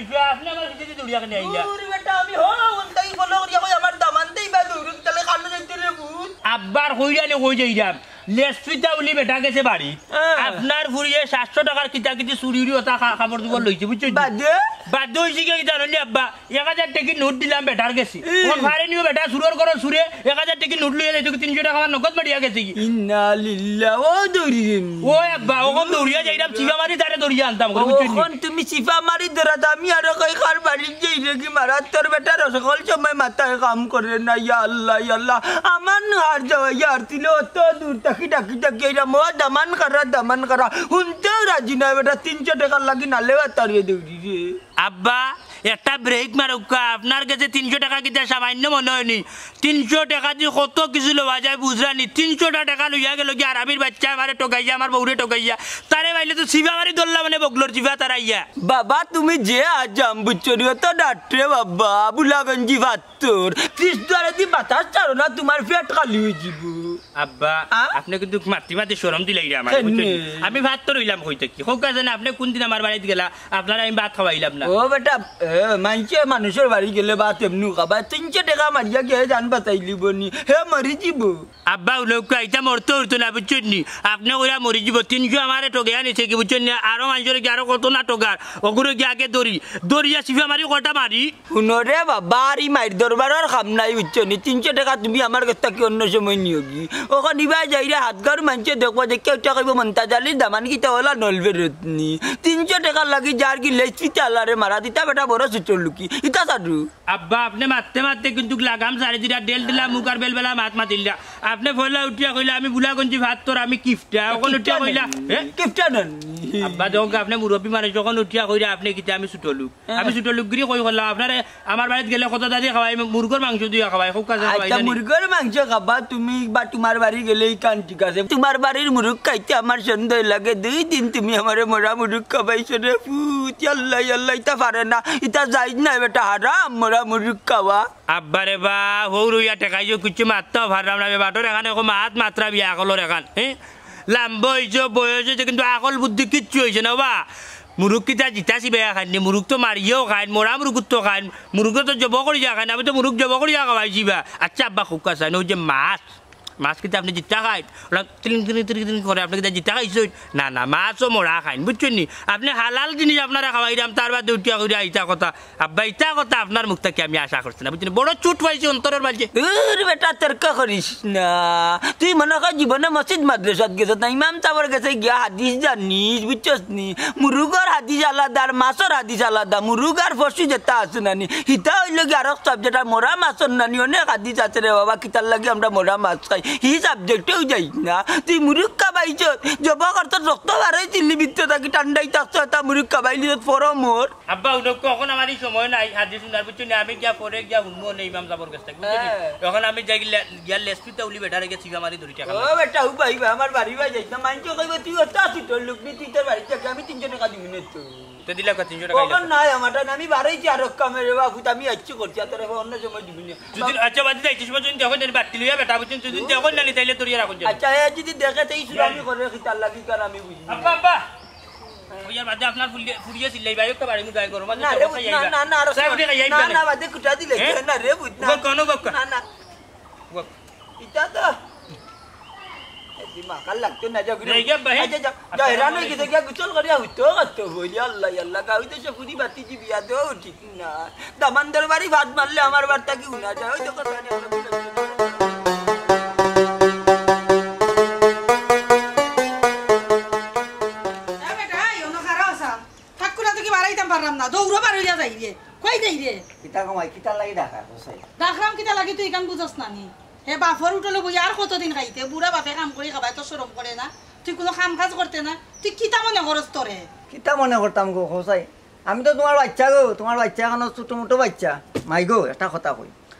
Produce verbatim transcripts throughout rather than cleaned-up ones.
আপনে আমার পিছেদি দৌড়িয়া কেনে আইলা? দূর বেটা, আমি হো, উনটাই ফলো করিয়া কই আমার দামানতেই বা দৌড়ুন, তাহলে কানো যাইতে রে ভূত? আব্বার কইরা নি কই যাইরাম। লেসফিতা উলি বেটা গেছে বাড়ি। হ্যাঁ। আপনার ফুরিয়ে সাতশো টাকার কিতা কিতি চুরি উরি ওটা খা-, কাপড় চোপড় লইছে, বুঝছো নি? বাদে? বাদে হইছে কি জানো নি আব্বা? এক হাজার টেকি নোট দিলাম বেটার গেছে। হুম। ওর ফারে নিও বেটা চুরর ঘরর চুরে এক হাজার টেকি নোট লইয়া যাইতো কি তিনশো টাকা আমার নগদ মারিয়া গেছে কি? ইন্না লিল্লাহ, ও দৌড়ি রে নি। ও আব্বা, ওখান দৌড়িয়া যাইরাম, চিপা মারি তারে দৌড়িয়া আনতাম করে, বুঝছো নি? ওখান তুমি চিপা মারি ধরা দামি আরো কই কার বাড়িত যাই রে কি মারাত তোর বেটার সকল সময় মাথায় কাম করে না, ইয়া আল্লাহ, ইয়া আল্লাহ। আমার নু আর যাওয়া, ইয়া আর তিলে অত দূর থাকি ডাকি ডাকি আইরাম, ও দামান খারা, দামান খারা। হুনতেও রাজি না বেটা, তিনশো টাকার লাগি নালে বাতারে দৌড়ি রে। আব্বা, একটা ব্রেক মারুক্কা, আপনার গেছে তিনশো টাকা কিতা সামান্য মনে অয়নি? তিনশো টাকা দি কত কিছু লওয়া যায় বুঝরা নি? তিনশোটা টাকা লইয়া গেল কি আরামির বাচ্চা আমারে ঠগাইয়া, আমার বউরে ঠগাইয়া। তারে পাইলে তো চিপা মারি ধরলা মানে বগলর চিপা তারাইয়া। বাবা, তুমি যে আজাম বুঝছো নি, অত ডাটরে বাবা, বুলাগঞ্জি ভাত্তর। ফিস দুয়ারে দি বাতাস ছাড়ো না, তোমার পেট খালি হয়ে যাব। আব্বা, আ? আপনে কিন্তু মাতি মাতি শরম দিলাইরা আমারে, বুঝছইন নি? কেনে? আমি ভাত তো রইলাম কই থাকি। কউক্কা চাইন, আপনে কোন দিন আমার বাড়িত গেলা, আপনারে আমি ভাত খাওয়াইলাম না। ও বেটা, এ, মাইনষে মানুষর বাড়ি গেলে ভাত এমনু খাবায়। তিনশো টাকা মারিয়া গিয়া জান বাঁচাইলিবো নি, হে মরি যিবো। আব্বা, হুনউক্কা, ইতা মরতে অইতো না, বুঝছইন নি? আপনে কইরা মরি যিবো, তিনশো আমারে ঠগাইয়া নিছে কি, বুঝছইন নি? আরো মাইনষরে গিয়া আরো কত না ঠগার, অগুরে গিয়া আগে ধরি, ধরিয়া চিপা মারি কটা মারি। হুনো রে বাবা, আর ই মাইর দরবারর কাম নাই, বুঝছো নি? তিনশো টাকা তুমি আমার গেছ থাকি অন্য সময় নিও গি। অখন ইবায় যাইরা হাত গাঁওর মাইনষে দেখবো, দেখিয়া উঠিয়া কইবো, "মন্তাজ আলীর দামান কিতা অলা নল বেরত নি?" তিনশো টাকার লাগি যার কি লেসফিতা আলারে মারা দিতা বেটা বড় ছোট লুকি। ইতা সারু। আব্বা, আপনে মাততে মাততে কিন্তু লাগাম ছাড়ি দিরা, ডেল ডেলা মুখ আর বেলবেলা মাত মাতিলা। আপনে পয়লা উঠিয়া কইলা, "আমি বুলাগঞ্জি ভাত্তর, আমি কিফটা।" অখন উঠিয়া কিফটা কইলা, নানি? এ? কিফটা নানি? আব্বা, দেখউক্কা, আপনে মুরব্বি মানুষ, অখন উঠিয়া কইরা, "আপনে কিতা, আমি ছোট লুক।" হ্যাঁ। আমি ছোট লুকগিরি কই করলাম, আপনারে আমার বাড়িত গেলে কত দাদি খাওয়াই, মুরগর মাংস দিয়া খাওয়াই, কউক্কা চাইন খাওয়াই আচ্ছা, জানি। মুরগর মাংস খাবা তুমি বা তোমার বাড়ি গেলে ইখান ঠিক আছে। তোমার বাড়ির মুরগ খাইতে আমার সন্দেহ লাগে। দুই দিন তুমি আমারে মরা মুরগ খাবাইছো রে পুত। ইয়াল্লা, ইয়াল্লা, ইতা পারে না। ইতা জায়েজ নায় বেটা, হারাম মরা মুরগ খাওয়া। আব্বারে বা, হউ রইয়া ঠেকাইছো, কিচ্ছু মাততাও পারলাম না। বেবাটর এখান অখন মাত মাতরা বিয়া আকলর এখান, হ্যাঁ? লাম্বা অইছো, বয়স অইছে, কিন্তু আকল বুদ্ধি কিচ্ছু অইছে না বা। মুরগ কিতা জিতা চিবাইয়া খাইন নি, মুরগ তো মারিয়াও খাইন, মরা মুরগ তো খাইন, মুরগ তো জব করিয়া খাইন, আমি তো মুরগ জব করিয়া খাওয়াইছি বা। আচ্ছা আব্বা, কউক্কা চাইন, অউ যে মাছ, মাছ কিতা আপনে জিতা খাইন? ওরা তিলিং তিলিং তিলিং তিলিং করে, আপনে কিতা জিতা খাইছইন? না, না, মাছও মরা খাইন, বুঝছইন নি? আপনে হালাল জিনিস আপনারে খাওয়াইরাম, তার বাদে উঠিয়া কইরা ইতা কথা। আব্বা, ইতা কথা আপনার মুখ থাকি আমি আশা করছি না, বুঝছইন নি? বড় চুট পাইছি অন্তরর মাঝে। দূর বেটা, তর্ক করিস না। তুই মনে কর জীবনে মসজিদ মাদ্রাসাত গেছত না, ইমাম সাবর গেছে গিয়া হাদিস জানিস, বুঝছস নি? মুরুগর হাদিস আলাদা আর মাছর হাদিস আলাদা। মুরুগ আর পশু যেটা আছে নানি, হিটা অইলো গিয়া আরক subject। আর মরা মাছর নানি অনেক হাদিস আছে রে বাবা, কিতার লাগি আমরা মরা মাছ খাই, হি subject-এও যাইস না। তুই মুরুগ খাবাইছস, জব করছস, রক্ত বারইছিল নি ভিতর থাকি, ঠান্ডাই থাকছস, এটা মুরুগ খাবাইলি তো ফরম ওর। আব্বা, হুনউক্কা, অখন আমার ই সময় নাই হাদিস হুনার, বুঝছো নি? আমি গিয়া পরে গিয়া হুনমু অনে ইমাম সাবর গেছ থাকি, বুঝছো নি? হ্যাঁ। অখন আমি যাই গিয়া, গিয়া লেসফিতা উলি বেটারে গিয়া চিপা মারি ধরি টেকা ও লই। বেটা, ও ভাই, ভাই, আমার বাড়ি ভাই যাইস না, মাইনষে কইবো তুই অত ছোট লুক নি, তুই তোর বাড়ি থাকি, আমি তিনশো টেকা দিমু নে তো। তে দিলা কা তিনশো টেকা অখন দিলা? নাই আমার টাইম, আমি বারইছি আরক কামে রে বাবু, আমি আইচ্ছা করছি, আর তোরে অন্য সময় দিমু নে। যদি, আচ্ছা, বাদে যাইতে সময় যদি দেখো, যদি বাট্টি লইয়া বেটা, বুঝছো নি? যদি দেখো না, নি তাইলে তোর ইয়া রাখো যদি। আচ্ছা, এ যদি দেখে, তেই সুরামি করে, কিতার লাগি, কার আমি বুঝি না। আব্বা, আব্বা। ওই আর বাদে আপনার ফুলিয়ে, ফুলিয়ে চিল্লাই, ভাই, একটা বাড়ি মুদায় গরম আছে, না রে, চকো খাই না, আইবা। না, না, আর চাই উঠে খাই আইবা না, না। না, বাদে কুটা দিলে, হ্যাঁ? না রে, বুঝ না। উগো, কোন উগো? না, না। উগো। ইটা তো। এ, দিমা, কাল লাগতো না, যাও, যাই গিয়া, ভাই। আচ্ছা, যাও, আচ্ছা, যাও, হেরান হয়ে গেছে, গিয়া গোসল করিয়া হুতো করতো, বলি, আল্লাহ, আল্লাহ, গাউতে সে ফুরি বাতি দিবি, আদৌ ঠিক না। দামান দরবারি ভাত মারলে আমার বার থাকি উনা যায়, ওই তো কথা নিয়ে আমরা বুঝে বুঝে এ বেটা, এই অন্য খারাপ আসাম। ঠাকুরা তো কি বাড়াইতাম পারলাম না, দৌড়ো বার হইয়া যাই রে। কই যাই রে? কিতা কমাই, কিতা লাগি ডাকা, কসাই? ডাকরাম কিতা লাগি, তুই ইখান বুঝস না নি? হে বাপর উঠলে বই আর কতদিন খাইতে? বুড়া বাপে কাম করি খাবায়, তো শরম করে না? তুই কোনো কাম কাজ করতে না? তুই কিতা মনে করস তোরে? কিতা মনে করতাম গো, কসাই? আমি তো তোমার বাচ্চা গো, তোমার বাচ্চা এখনো ছোট মোটো বাচ্চা। মাই গো, একটা কথা কই।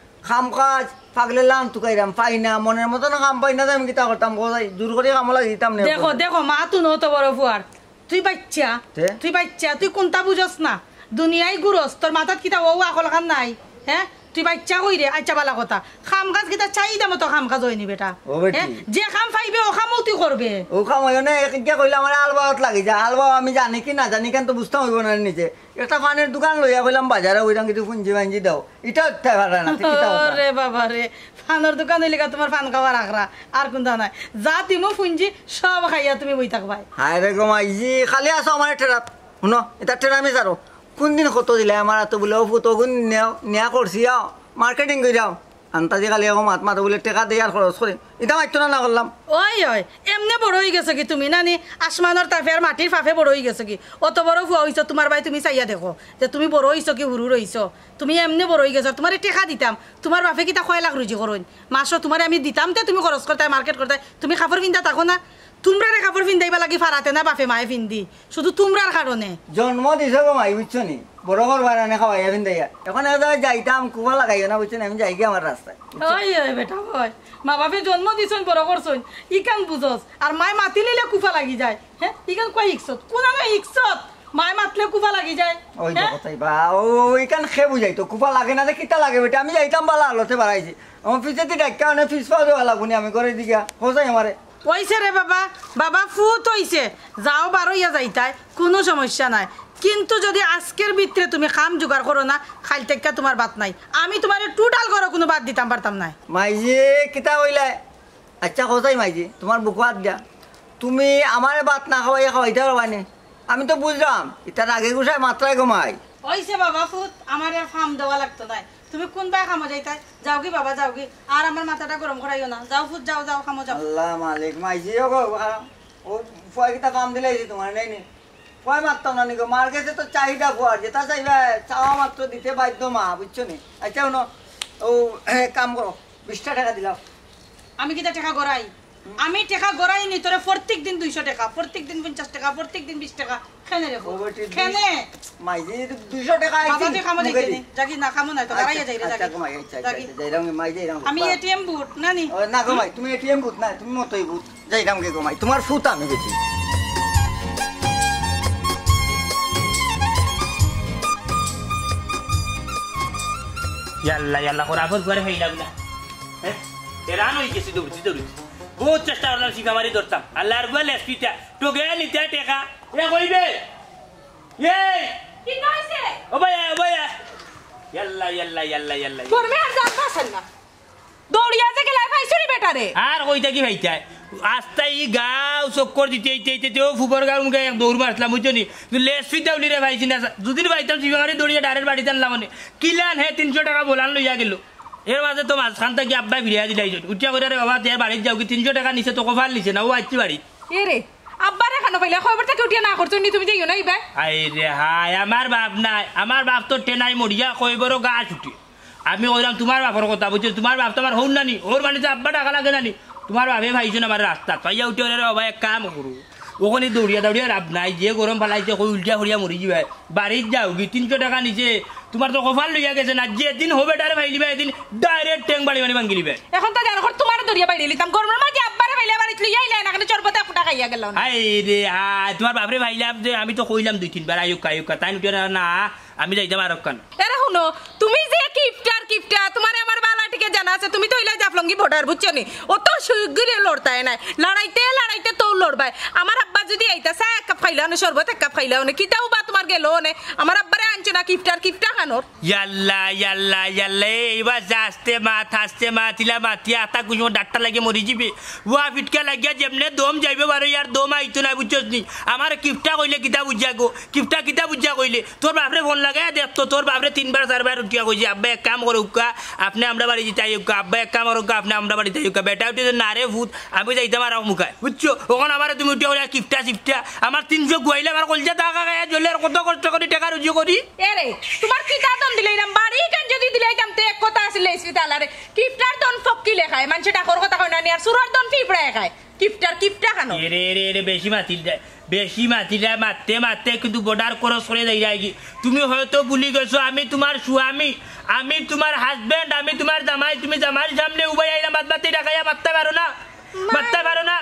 কাম কাজ, পাগলে লান তুকাইরাম, পাই না, মনের মতন কাম পাই না, তো আমি কিতা করতাম গো, যাই, জোর করি কামো লাগি দিতাম না। দেখো, দেখো, মা, তুই নত বড় ফুয়ার। তুই বাচ্চা, তে? তুই বাচ্চা, তুই কোনটা বুঝস না? দুনিয়াই ঘুরস, তোর মাথাত কিতা ও আকল খান নাই, হ্যাঁ? তুই বাইচ্চা কই রে? আইচ্ছা, বালা কথা। কাম কাজ কিতা চাইদা মতো কাম কাজ অয়নি বেটা? ও বেটি। হে? যে কাম পাইবে, অউ কামউ তুই করবে। অউ কাম অয় না, এক ইগিয়া কইলে আমার আলবাওত লাগি যায়। আলবাও আমি জানি কি না জানি, ইখান তো বুঝতাম অইবো না নিজে। একটা পানর দোকান লইয়া কইলাম বাজারো, কইলাম কিছু পুঞ্জি-মাঞ্জি দেও। ইটাও দিতায় পারে না, তুই কিতা কথা? ওরে বাবা রে, পানর দোকান অইলে গি তুমার পান খাওয়ার আখড়া, আর কুনতা নাই। যা দিমু পুঞ্জি, সব খাইয়া তুমি বই থাকবায়। হায় রে গো মাইজি, খালি আছো আমার টেরাত। হুনো, ইতা টেরামি ছাড়ো। কুনদিন কত দিলায় আমার আতো বুলে, ও ফুত, অগুন নেও, নিয়া করছি, আও, marketing করি আও। আন্তাজি খালি অখন মাত মাতো বুলে, টেকা দেই আর খরচ করি। ইতা মাততো না, না করলাম। ওই, ওই, এমনে বড় অইগেছো গি তুমি, নানি? আসমানর তাপে আর মাটির ফাপে বড় অইগেছো গি। অত বড় ফুয়া অইছো, তুমার বায় তুমি চাইয়া দেখো যে তুমি বড় অইছো কি হুরু রইছো। তুমি এমনে বড় অইগেছো, তুমারে টেকা দিতাম, তুমার বাপে কিতা কয় লাখ রুজি করইন মাসো, তুমারে আমি দিতাম তে তুমি খরচ করতায়, market করতায়, তুমি কাপড় পিন্দা থাকো না। তুমরারে কাপড় পিন্দাইবার লাগি ফারাতে না বাপে মায়ে পিন্দি, শুধু তুমরার কারণে। জন্ম দিছো গো মাই, বুঝছো নি? বড় করবার আনে খাওয়াইয়া পিন্দাইয়া। অখন এক জাগাত যাইতাম, কুফা লাগাইও না, বুঝছো নি? আমি যাইগি আমার রাস্তায়, বুঝছো? ওই, ওই বেটা, ওই। মা বাপে জন্ম দিছইন, বড় করছইন, ইখান বুঝস। আর মায়ে মাতিলিলে কুফা লাগি যায়। হে, ইখান কই হিকছত? কুনানো হিকছত? মায়ে মাতলে কুফা লাগি যায়। ওই হে? দেখো তাই বা, ও, ও, ইখান কে বুঝাইতো? কুফা লাগে না যে কিতা লাগে বেটা? আমি যাইতাম বালা আলোতে বাড়াইছি। আমার পিছেদি ডাক্কা অনে পিছ পাও দেওয়া লাগবো নি আমি ঘরে দিগা। হোসাই আমারে। অইছে রে বাবা, বাবা ফুত অইছে, যাও বারইয়া যাইতায়, কুনু সমস্যা নাই। কিন্তু যুদি আইজকের ভিতরে তুমি কাম জোগাড় করো না, কাইল থাকি তুমার ভাত নাই। আমি তুমারে total ঘরো কুনু ভাত দিতাম পারতাম নায়। মাইজি, কিতা কইলায়? আইচ্ছা, হোসাই মাইজি, তুমার বুকো আত দিয়া। তুমি আমারে ভাত না খাওয়াইয়া খাওয়াইতায় পারবায় নি? আমি তো বুঝরাম, ইতা রাগে গুসায় মাতরায় গো মাই। অইছে বাবা ফুত, আমারে আর ফাম দেওয়া লাগতো নায়। তুমি কুনবায় কামো যাইতায়? যাওগি বাবা, যাওগি। আর আমার মাথাটা গরম করাইও না। যাও ফুত, যাও, যাও, কামো যাও। আল্লাহ মালিক, মাইজি, ও গো, আ, ও ফুয়ায় কিতা ফাম দিলাইছে তুমার, নাই নি? ফুয়ায় মাততো না নি গো, মার গেছে তো চাহিদা ফুয়ার, যেতা চাইবা, চাওয়া মাত্র দিতে বাধ্য মা, বুঝছো নি? আইচ্ছা, হুনো, ও, এক কাম করো, বিশটা টেকা দিলাও। আমি কিতা টেকা গড়াই? আমি টেকা গড়াই নি, তোরে প্রত্যেক দিন দুইশো টেকা, প্রত্যেক দিন পঞ্চাশ টেকা, প্রত্যেক দিন বিশ টেকা। কেনে রে? ও বেটি, কেনে? মাইজি, দুইশো টেকা বাবা, আইছে তুই কামো মুখে যাইতে দি। নি। যাগি না, কামো নাই তো, আইচ্ছা, বাড়াইয়া যাই রে, আইচ্ছা, যাগি। গো মাই, আইচ্ছা, যাগি। আইচ্ছা, যাইরাম, মাই যাইরাম। আমি এটিএম বুথ, না নি? ও, না গো মাই, তুমি এটিএম বুথ না, তুমি মতই বুথ। যাইরাম গি গো মাই, তুমার ফুত আমি বেটি। ইয়াল্লা, ইয়াল্লা, খরাফর ঘরে হইলা বুলা। হ্যাঁ? এরান অই গেছি দৌড়ছি, দৌড়ছি। বউত চেষ্টা করলাম, শিকা মারি ধরতাম। আল্লার গুয়া লেসপিটা, টোকে নিতে টেকা। এ কইবে? এই! কিতা অইছে? ও ভাইয়া, ও ভাইয়া। ইয়াল্লা, ইয়াল্লা, ইয়াল্লা, ইয়াল্লা। গরমে আর জান বাঁচেন না। দৌড়িয়া যে গেলায় পাইছো নি বেটারে? আর কইতা কি পাইতায়? আস্তা ই গাঁও চক্কর দিতে, দিতে, দিতে, দিতে, ও ফুবর গাঁওর মুখে এক দৌড় মারছিলাম, বুঝছো নি? তুই লেস ফিট দাউলি রে পাইছি না। দুদিন পাইতাম, জিবা মারি দৌড়িয়া ডাইরেক্ট বাড়িত আনলাম মানে। কিলান হে তিনশো টেকা বলান লইয়া গেল। এর মাঝে তো মাঝখান থাকি আব্বায় ফিরিয়া দিলাই। উঠিয়া কইরা রে বাবা, তে বাড়িত যাওগি, তিনশো টেকা নিছে তো কপাল নিছে না, ও আইছি বাড়িত। এ রে, আব্বারে খানো পাইলে খবর থাকি উঠিয়া না করছো নি, তুমি যাইও না ইবায়। হায় রে হায়, আমার বাপ নাই, আমার বাপ তো টেনাই মরিয়া কই বড় গাছ উঠে। আমি কইলাম, "তুমার বাপর কথা বুঝছো, তুমার বাপ তো আমার হউর নানি, হউর মানে তো আব্বা ডাকা লাগে নানি, তুমার বাপে পাইছো না আমার রাস্তাত।" পাইয়া উঠে ওরে, "বাবা, এক কাম করো, ওখানে দৌড়িয়া দৌড়িয়া লাভ নাই, যে গরম ফালাইছে, কই উল্টা করিয়া মরি যাইবায়, বাড়িত যাওগি, তিনশো টেকা নিছে, তুমার তো কপাল লইয়া গেছে না, যেদিন হবে ডারে পাইলিবা, এদিন ডাইরেক্ট ঠেং বাড়ি মারি ভাঙ্গি লিবায়।" এখন তো জানো, তুমারে দৌড়িয়া বাইরে লিতাম, গরমর মাঝে আব্বারে পাইলে বাড়িত লইয়া আইলে না, কেন চরবতে একটা খাইয়া গেল না। হায় রে হায়, তুমার বাপরে পাইলাম যে, আমি তো কইলাম দুই তিনবার, "আইউক্কা, আইউক্কা", তাইন উঠে না, না, আমি যাইতাম আর ওখান। এরে হুনো, তুমি যে কিপটার কিপটা, তুমারে আমার বালা টিকে জানা আছে, তুমি তো অইলা জাফলঙ্গি বর্ডার, বুঝছো নি? অত শিগগিরে লড়তায় নায়, লড়াইতে লড়াইতে তো লড়বায়। আমার আব্বা যুদি আইতা, চা এক কাপ খাইলা অনে, শরবত এক কাপ খাইলা অনে, কিতাও বা তুমার গেল অনে, আমার আব্বারে আনছো না কিপটার কিপটা খানোর। ইয়াল্লা, ইয়াল্লা, ইয়াল্লা, এ, ইবা যে আস্তে মাত, আস্তে মাত, ইলা মাতিয়া আতা কুসুম ডাক্তার লাগে মরি যিবে। ওয়া ফিটকা লাগিয়া যেমনে দম যাইবে বারো, ইয়ার দম আইতো না, বুঝছস নি? আমার কিপটা কইলে কিতা বুঝা গো? কিপটা কিতা বুঝা কইলে? তোর বাপরে ফোন লাগাইয়া দেখ তো, তোর বাপরে তিনবার চারবার উঠিয়া কইছে, "আব্বা এক কাম করউক্কা, আপনে আমরা বাড়ি দিতে আইউক্কা, আব্বা এক কাম করউক্কা, আপনে আমরা বাড়ি দিতে আইউক্কা।" বেটা উঠে যে, "না রে ফুত, আমি যাইতাম আর মুখায়।" বুঝছো? অখন আমারে তুমি উঠিয়া কইলা, "কিপটা সিপটা।" আমার তিনশো গুয়াইলে আমার কলজা দাগা খাইয়া জ্বলে, আর কত কষ্ট করি টেকা রুজি করি। এরে, তুমার কিতা দন দিলাইরাম? বাড়ি কান যুদি দিলাইতাম, তে এক কথা আছিল, ইসপিতে আলারে। কিপটার দন ফক্কি লেখায়, মানষে ডাকর কথা কয় না নি, আর চুরর দন পিঁপড়ায় খায়। কিপটার কিপটা খানো। এরে, এরে, এরে, বেশি মাতিল দে। বেশি মাতিল দে, মাততে, মাততে কিন্তু বর্ডার ক্রস করে যাই যায় কি। তুমি হয়তো ভুলি গেছো, আমি তুমার স্বামী, আমি তুমার husband, আমি তুমার জামাই, তুমি জামাইর সামনে উবাই আইলা মাত মাততে ডাকাইয়া মাততে পারো না, মাততে পারো না।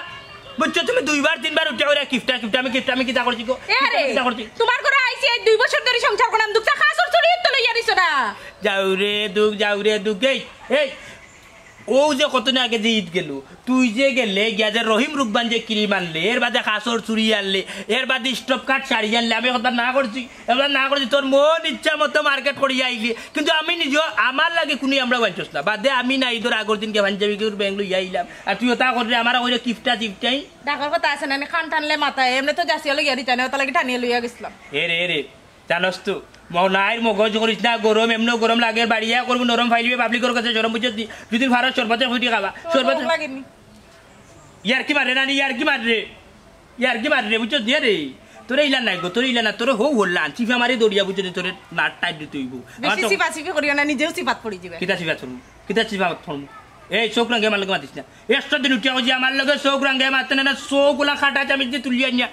বুঝছো, তুমি দুইবার তিনবার উঠে করে কিপটা, কিপটা, আমি কিপটা, আমি কিতা করছি গো? এ কিপটা, রে, আমি কিতা করছি? তুমার ঘরে আইছি, এই দুই বছর ধরি সংসার করলাম, দুঃখটা খাসর চুরি তো লইয়া দিছো না। যাও রে দুঃখ, যাও রে দুঃখ। এই, এই, ও যে কতদিন আগে যে ঈদ গেল, তুই যে গেলে গিয়া যে রহিম রুকবান যে ক্রিম আনলে, এর বাদে খাসর চুড়ি আনলে, এর বাদে স্টপ কাট শাড়ি আনলে, আমি কথা না করছি, এবার না করছি, তোর মন ইচ্ছা মতো মার্কেট করিয়া আইলি, কিন্তু আমি নিজেও আমার লাগে কুনি আমরা বাঞ্চস না। বাদে আমি না ঈদর আগর দিনকে পাঞ্জাবি কেউর ব্যাংক লইয়া আইলাম, আর তুই ওটা করলে আমার ওই কিফটা চিফটাই। ডাকর কথা আছে না, খান টানলে মাথায়, এমনি তো জাসিয়া লইয়া দিতা না, ওটা লাগে টানিয়ে লইয়া গেছিলাম। এ রে, এ রে, জানোস তো, মনাইর মগজ করিস না গরম, এমনও গরম লাগে, বাড়িয়া করবো নরম ফাইলিবে, পাবলিকর কাছে শরম বুঝছিস নি? দুদিন ফারস শরবতে ফুটি খাবা, শরবত লাগেনি। ইয়ার কি মারে নানি, ইয়ার কি মারে, ইয়ার কি মারে, বুঝছো দিয়ে রে? তোরে ইলা নাই গো, তোরে ইলা না, তোরে হো হল্লান, চিফা মারি দড়িয়া বুঝছো নি, তোরে নাট টাইট দিতে হইব। বেশি চিফা চিফি করিও না, নিজেও চিফাত পড়ি যাবে। কিতা চিফাত পড়মু? কিতা চিফাত পড়মু? এই চোখ রাঙে আমার লগে মাতিস না। একশো দিন উঠিয়া কইছি আমার লগে চোখ রাঙে মাতে না, না চোখ ওলা খাটা চামিচ দিয়ে তুলিয়া নিয়া।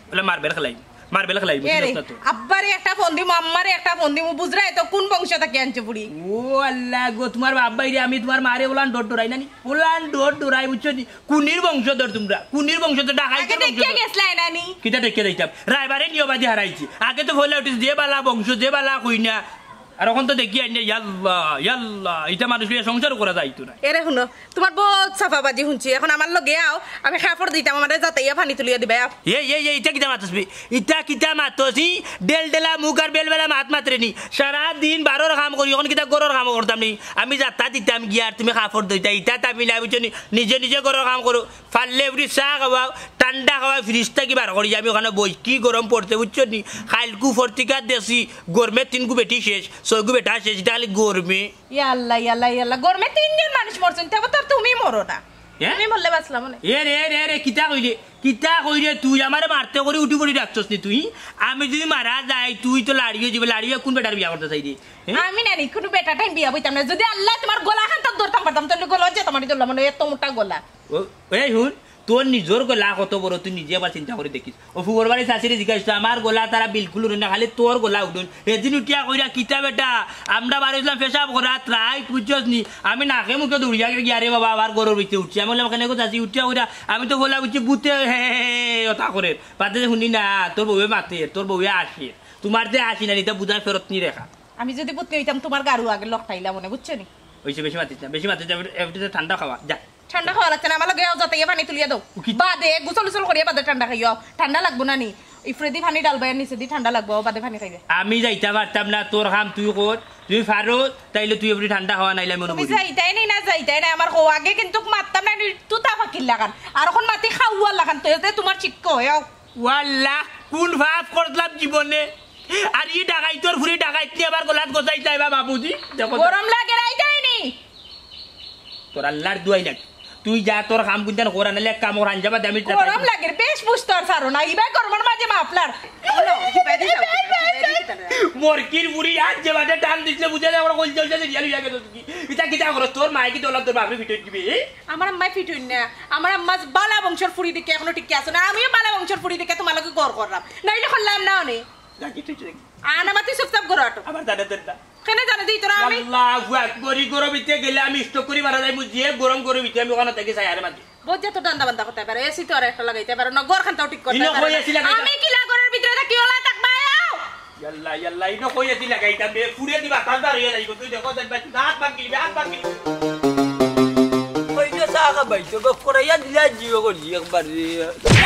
বলে মারবেল খেলাই, মারবেল খেলাই, এ রে, বুঝলি তো? আব্বারে একটা ফোন দিমু, আম্মারে একটা ফোন দিমু, বুঝরায় তো কোন বংশ থাকি আনছে বুড়ি। ও আল্লাহ গো, তোমার বাপ ভাই রে, আমি তোমার মারে ওলান ডর ডরাই নানি, ওলান ডর ডরাই, বুঝছো নি? কুনির বংশধর তোমরা? কুনির বংশধর? ডাকাইতর আগে দেখিয়া বংশধর। গেছলাই নানি? কিতা দেখিয়া যাইতাম? রায়বারে নিয়বাদি হারাইছি। আগে তো ফলে উঠিস, যে বালা বংশ, যে বালা কইনা। আর এখন তো দেখি আইনে, ইয়াল্লা, ইয়াল্লা, ইটা মানুষ লইয়া সংসার করা যাইতো না। এরে হুনো, তোমার বহুত সাফাবাজি হুনছি, এখন আমার লগে আও, আমি খাফড় দিতাম, আমারে যাতাইয়া পানি তুলিয়া দিবা, আও। এই, এই, এই, ইটা কিতা মাতস বে? ইটা কিতা মাতস? ই ডেলডেলা মুখ আর বেলবেলা মাত মাতরে নি। সারা দিন বারোর কাম করি, এখন কিতা গরর কাম করতাম নি? আমি যাতা দিতাম গিয়া আর তুমি খাফড় দিতা, ইটা তামি না, বুঝছো নি? নিজে নিজে গরর কাম করো। পারলে এবারে চা খাওয়াও, ঠান্ডা খাওয়াও, ফ্রিজ থাকি বার করি, আমি ওখানে বই। কি গরম পড়ছে, বুঝছো নি? খাইলকু ফর্তিকা দেশি, গরমে তিনগু বেটি শেষ, ছয়গু বেটা শেষ, ইটা খালি গরমে। ইয়াল্লা, ইয়াল্লা, ইয়াল্লা, গরমে তিনজন মানুষ মরছেন, তেবো তো আর তুমি মরো না। হ্যাঁ? তুমি মরলে বাঁচলাম না। এ রে, রে, রে, কিতা কইলে? কিতা কইলে তুই? আমারে মারতে করি উঠি পড়ি ডাকছস নি তুই? আমি যদি মারা যাই, তুই তো লাড়িয়ে যাবে, লাড়িয়ে কোন বেটার বিয়া করতে চাই রে? হ্যাঁ? আমি না নি, কোনো বেটা টাইম বিয়া বইতাম না। যদি আল্লাহ তোমার গলা খান তো ধরতাম পারতাম, তাহলে গলা যেতাম আর ধরলাম, মানে এত মোটা গলা। ও, এই হুন, তোর নিজর গলা কত বড়, তুই নিজে আবার চিন্তা করি দেখিস। ও ফুবর বাড়ি চাচিরে জিজ্ঞাসা, আমার গলা তারা বিলকুল উঠে না, খালি তোর গলা উঠুন। এদিন উঠিয়া কইরা, "কিতা বেটা, আমরা বাড়ি ইসলাম পেশাব করাত রাইত, বুঝছস নি? আমি নাকে মুখে দৌড়িয়া গিয়া রে বাবা, আবার গরর ভিতরে উঠছি।" আমি বললাম, "কেনে গো চাচি?" উঠিয়া কইরা, "আমি তো বললাম, বুঝছি, বুতে হে হে হে হে ওটা করে।" বাদে যে শুনি না, তোর বউয়ে মাতে, তোর বউয়ে আসে। তোমার যে আসি না, এটা বুঝায় ফেরত নি রেখা। আমি যদি বুঝতে হইতাম, তোমার গারু আগে লকটাইলা মনে, বুঝছো নি? ওই সে বেশি মাতিস না, বেশি মাতিস না, এবারে ঠান্ডা খাওয়া, যা। ঠান্ডা খাওয়া লাগছে না, আমার লগে আও, যাতাইয়া পানি তুলিয়া দাও। বাদে গোসল উসল করিয়া বাদে ঠান্ডা খাইও, ঠান্ডা লাগবো না নি? ইফরেদি পানি ডালবাই আর নিচেদি ঠান্ডা লাগবো, বাদে পানি খাইবে। আমি যাইতা পারতাম না, তোর কাম তুই কর, তুই পারো, তাইলে তুই এবারে ঠান্ডা খাওয়া নাইলে মনে তুমি করি। যাইতাই নি না, যাইতাই না, আমার কও আগে কিন্তু মারতাম না নি, তুতা পাখির লাখান, আর এখন মাতি খাওয়ার লাখান, তো এতে তোমার শিক্ষা হয়, আও। ওয়াল্লাহ, কোন পাপ করলাম জীবনে? আর ই ডাকাইতর ফুরি ডাকাইত নিয়া আবার গলাত গজাই যাইবা বাবুজি। দেখো তো। গরম লাগে রাইতাই নি। তোর আল্লাহর দুয়াই লাগে। তুই যা তোর কাম কুনতান করা, নাইলে এক কাম কর, আঞ্জাবা দামি গরম লাগে, বেশ বুঝতো আর সারো না। ইবাই গরমর মাঝে মাফলার। মরকির ফুরি আজ যে বাদে টান দিছিলে বুঝে না, আমরা কইল চলছে যে রিয়াল হইয়া গেল তুই। ইটা কিতা করস? তোর মায়ে কি দৌলত তোর বাপরে ফিটই দিবে? আমার আম্মায় ফিটইন না। আমার আম্মা বালা বংশর ফুরি দেখে এখনো টিকে আছে না। আমিও বালা বংশর ফুরি দেখে তোমার লগে গড় করলাম। নাইলে করলাম না অনে। যা কি তুই চলে গেলি। আনা মাতি চুপচাপ গড় আটো। আবার জানে দেন না। কেনে জানে দিই তোরা আমি? আল্লাহু আকবার, ই গরম ইতে গেলে আমি স্ট্রোক করি মারা যাইমু। যে গরম গরম ইতে আমি ওখানে থাকি চাই আরে মাঝে। বহুত যত ডান্ডা বান্দা করতে পারে, এসি তো আর একটা লাগাইতে পারে না, ঘর খানটাও ঠিক করতে ইনো পারে কই না। এসি লাগাইতে? আমি কিলা ঘরের ভিতরে থাকি, ওলা থাকবা, আও। ইয়াল্লা, ইয়াল্লা, ইনো কই এসি লাগাইতাম বে? ফুরে দিবা, কান্দার হইয়া যাইব। তুই দেখো, যাই ভাই, হাত ভাঙ গিলবে, হাত ভাঙ গিলবে। কই যে চা খাবাই, তো গপ করাইয়া দিলা জিও করলি একবারে।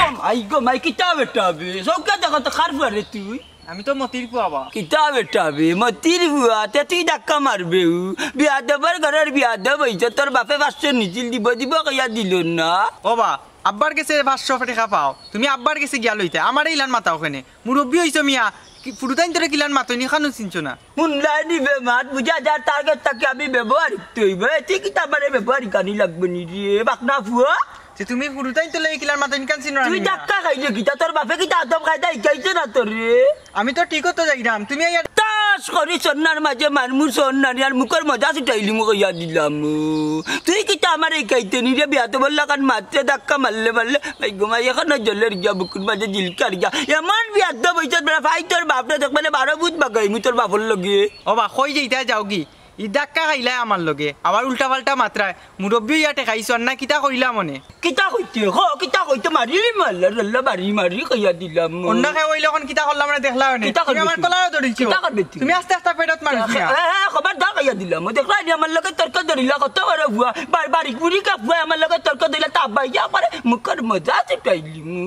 ও মাই গো মাই, কিতা বেটা বে? চৌকা দেখো তো খার ফুয়ারে তুই। আমি তো মতির ফুয়া বা। কিতা বেটা বে, মতির ফুয়া, তে তুই ধাক্কা মারবে উ। বিয়াদবর ঘরর বিয়াদব হইছ, তোর বাপে পাঁচশো নিছিল, দিব দিব কইয়া দিল না। ও বা, আব্বার গেছে পাঁচশো টেকা পাও, তুমি আব্বার গেছে গিয়া লইতে, আমারে ইলান মাতাও কেনে? মুরব্বি হইছ মিয়া, কি ফুরুতাইন তোরে কিলান মাতইনি খানু চিনছ না? হুনলাই নি বে মাত, বুঝা যার তার গেছ থাকি আমি ব্যবহারিক তো হইব। এ, তুই কিতা আমারে ব্যবহারিক আনি লাগবে নি রে, বাকনা ফুয়া? যে তুমি ফুরুতাইন তোলে কিলান মাতইনি খান চিনো না তুই নি? ধাক্কা খাইলে কিতা? তোর বাপে কিতা আদব কায়দা শিখাইছে না তোর রে? আমি তো ঠিক তো যাইরাম, তুমি আইয়া তাস করি সন্নার মাঝে মারমু সন্নানি আর মুখর মজা ছুটাইলি মুখ ইয়া দিলাম। তুই কিতা আমারে শিখাইতে নি রে? বিয়াদবর লাখান মাতরে ধাক্কা মারলে মারলে। ভাই গো মাই, এখনো জলের গিয়া বুকুর মাঝে জিলকার গিয়া। এমন বিয়াদব হইছত বেটা, ভাই তোর বাপরে দেখবে না, বারো ভূত বাগাইমু তোর বাপর লগে। ও বা, কই যাইতায় যাওগি? ই ধাক্কা খাইলায় আমার লগে, আবার উল্টা পাল্টা মাতরায়। মুরব্বি হইয়া ঠেকাইছো, আর না কিতা করিলাম অনে? কিতা কইতে? হ, কিতা কইতে? মারি মারলা, রল্লা মারি মারি কইয়া দিলাম। অন্য কেউ অইলে অখন কিতা করলাম না দেখলা অনে। কিতা তুমি করবে আমার তুই? কলারও ধরিছো। কিতা করবে তুই? তুমি আস্তে আস্তে পেটত মারিস না। এ, এ, খবরদার কইয়া দিলাম। ও দেখলা নি আমার লগে তর্ক ধরিলা, কত বড় বুয়া। বার-, বাড়ি গুড়ি কা বুয়া আমার লগে তর্ক ধরিলা, তা বাইয়া করে মুখর মজা আছে পাইলি মু।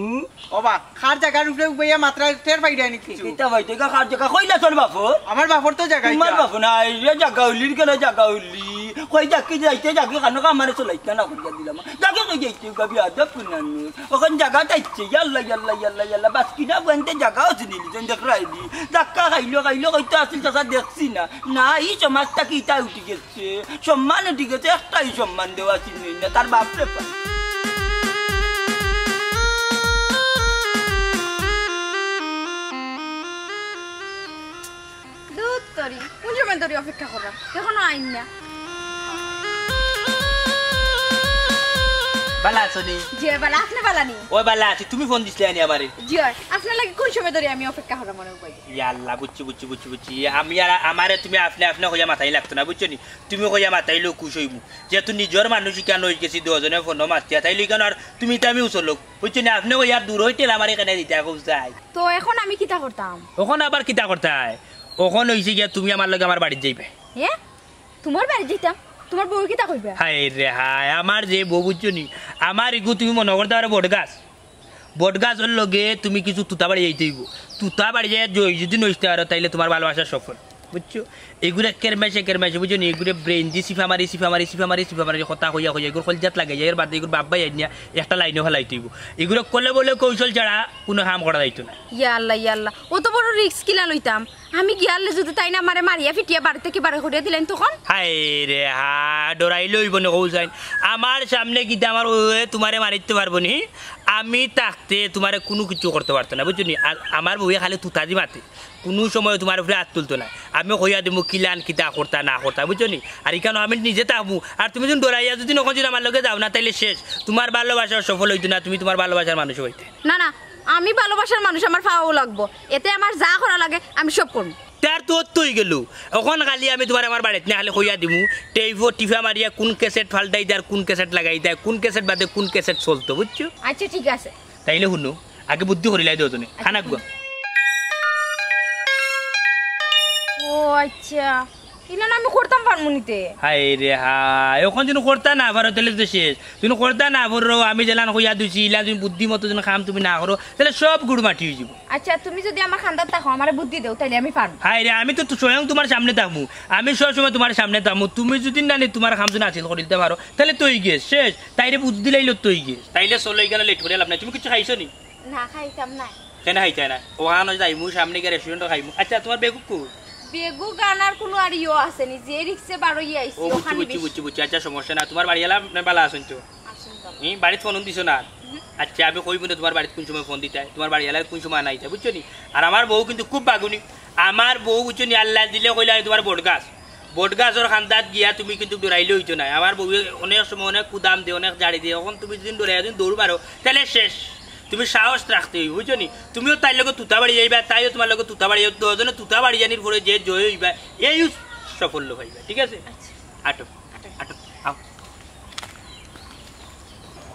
ও বা, কার জাগার উপরে উবাইয়া মাতরা টের পাইরা নি? কিতা ভাই, তুই কার জাগা কইলা তোর বাপর? আমার বাপর তো জাগা তোমার ইটা। বাপ না, এই রে জাগা উলির কেন জাগা উলি? কই যাকি যাইতে যাকি কানো কামারে চলাইতে না করিয়া দিলাম। যাকি কই যাইতে গা বিয়াদব কুনানি। অখন জাগা চাইছে, ইয়াল্লা, ইয়াল্লা, ইয়াল্লা, ইয়াল্লা। বাস কিনা বইনতে জাগাও চিনিলি, যেন দেখ রাইলি। ধাক্কা খাইলো, খাইলো, কইতো আসিল চাচা দেখছি না। না, ই সমাজ থাকি ইটা উঠি গেছে। সম্মান উঠি গেছে, একটাই সম্মান দেওয়া চিনি না, তার বাপরে বাপ। দুধ তরি, কোন সময় ধরি অপেক্ষা করা? এখনো আইন না। বালা আছো নি? জি, বালা, আপনি বালা নি? ওই বালা আছি, তুমি ফোন দিছিলে আনি আমারে। জি, আপনার লাগি কোন সময় ধরি আমি অপেক্ষা করা মনে হয়? ইয়াল্লা, বুঝছি, বুঝছি, বুঝছি, বুঝছি। আমি আর আমারে তুমি আপনি আপনি কইয়া মাতাই লাগতো না, বুঝছো নি? তুমি কইয়া মাতাইলেও খুশ হইমু। যেহেতু নিজর মানুষ ইখান হই গেছি, দুজনে ফোনও মাতিয়া তাইলে ইখান আর তুমি তো আমি উচলক, বুঝছো নি? আপনি কইয়া দূর হইতে আমার এখানে দিতে খুব চাই। তো এখন আমি কিতা করতাম? অখন আবার কিতা করতায়? অখন হইছে গিয়া তুমি আমার লগে আমার বাড়িত যাইবে। হ্যাঁ? তোমার বাড়িত যাইতাম? তোমার বউ কিতা কইবা? হায় রে হায়, আমার যে বউ বুঝছো নি, আমার ইগু তুমি মনে করতে পারো বট গাছ। বট গাছর লগে তুমি কিছু তুতা বাড়ি যাইতে হইব। তুতা বাড়ি যাই জয় যদি নইতে পারো, তাইলে তোমার ভালোবাসা সফল, বুঝছো? এগুরে কেরমেশে কেরমেশে, বুঝছো নি? এগুরে ব্রেন দি সিফা মারি, সিফা মারি, সিফা মারি, সিফা মারি, কথা কইয়া কইয়া, এগুর কলজাত লাগাই যায়, এর বাদে এগুর বাপ ভাই আনিয়া একটা লাইনও ফেলাইতে হইব। এগুরে কলে বলে কৌশল ছাড়া কোনো কাম করা যাইতো না। ইয়া আল্লাহ, ইয়া আল্লাহ, অত বড় রিস্ক কিলা লইতাম? আমি গিয়ালে যদি তাই না আমারে মারিয়া ফিটিয়া বাড়ি থাকি বারে করিয়া দিলেন তখন? হায় রে হা, ডরাইলে হইব না কৌশল। আমার সামনে কিতা আমার বউয়ে তোমারে মারিতে পারবো নি? আমি থাকতে তোমারে কোনো কিছু করতে পারতো না, বুঝছো নি? আর আমার বউয়ে খালি তুতা দি মাতে, কোনো সময় তোমার উপরে হাত তুলতো না। আমি কইয়া দিমু কিলান কিতা করতা না করতা, বুঝছো নি? আর ইখানো আমি নিজে থাকমু। আর তুমি যদি ডরাইয়া যদি নখন যদি আমার লগে যাও না, তাইলে শেষ। তোমার ভালোবাসা সফল হইতো না, তুমি তোমার ভালোবাসার মানুষ হইতে। না, না, আমি ভালোবাসার মানুষ, আমার পাওয়াও লাগবো। এতে আমার যা করা লাগে আমি সব করবো। তার তো অত হই গেল। অখন খালি আমি তোমার আমার বাড়িত না খালি কইয়া দিমু, টেইফো টিফা মারিয়া কোন ক্যাসেট ফাল্টাই দেয় আর কোন ক্যাসেট লাগাই দেয়, কোন ক্যাসেট বাদে কোন ক্যাসেট চলতো, বুঝছো? আচ্ছা, ঠিক আছে। তাইলে হুনো, আগে বুদ্ধি করিলাই দেও তুমি। আচ্ছা, খানা গুয়া। ও আচ্ছা, ইলা না আমি করতাম পারমু নিতে। হায় রে হায়, অখন যদি করতা না পারো, তাইলে তো শেষ। তুমি করতা না পারো, আমি যেলান কইয়া দিছি, ইলা তুমি বুদ্ধি মতো যদি কাম তুমি না করো, তাইলে সব গুড় মাটি হয়ে যাবো। আচ্ছা, তুমি যদি আমার খান্দাত থাকো, আমারে বুদ্ধি দেও, তাইলে আমি পারমু। হায় রে, আমি তো স্বয়ং তোমার সামনে থাকমু, আমি সব সময় তোমার সামনে থাকমু। তুমি যদি না নি তোমার কাম যদি হাসিল করিলতে পারো, তাইলে তো হই গেছে, শেষ। তাইরে বুদ্ধি দিলাইলো তো হই গেছে। তাইলে চলো, এখানে লেট করে লাভ নাই। তুমি কিছু খাইছো নি? না, খাইতাম না। কেন খাইতায় না? ওখানো যাইমু, সামনে গিয়া রেস্টুরেন্টো খাইমু। আচ্ছা, তোমার বেগুক কই? বেগুক আনার কোনো আর ইয়ো আছে নি, যে রিক্সে বারোই আইছি, ও, বুঝছি, ওখানে বুঝছি, বেশি। বুঝছি, বুঝছি। আচ্ছা, সমস্যা না। তোমার বাড়িওয়ালা না বালা আছইন তো? আছইন তো। হুম, বাড়িত ফোন দিছো না? হুম। আচ্ছা, আমি কইমু না তোমার বাড়িত কোন সময় ফোন দিতায়, তোমার বাড়িওয়ালা কোন সময় আনাইতায়, বুঝছো নি? আর আমার বউ কিন্তু খুব বাগুনি। আমার বউ, বুঝছো নি, আল্লাহ দিলে কইলে আমি তোমার বট গাছ। বট গাছর খান্দাত গিয়া তুমি কিন্তু ডরাইলে হইতো নায়। আমার বউয়ে অনেক সময় অনেক কুদাম দে, অনেক জাড়ি দে। অখন তুমি যদি ডরাইয়া তুমি দৌড় মারো, তাইলে শেষ। তুমি সাহস রাখতে হইব, বুঝছো নি? তুমিও তাইর লগে তুতা বাড়ি যাইবা, তাইও তোমার লগে তুতা বাড়ি যাইবা। দুজনে তুতা বাড়ি জানির পরে যে জয় হইবা, এইও সাফল্য পাইবা, ঠিক আছে? আচ্ছা। আটো, আটো। আটো, আও।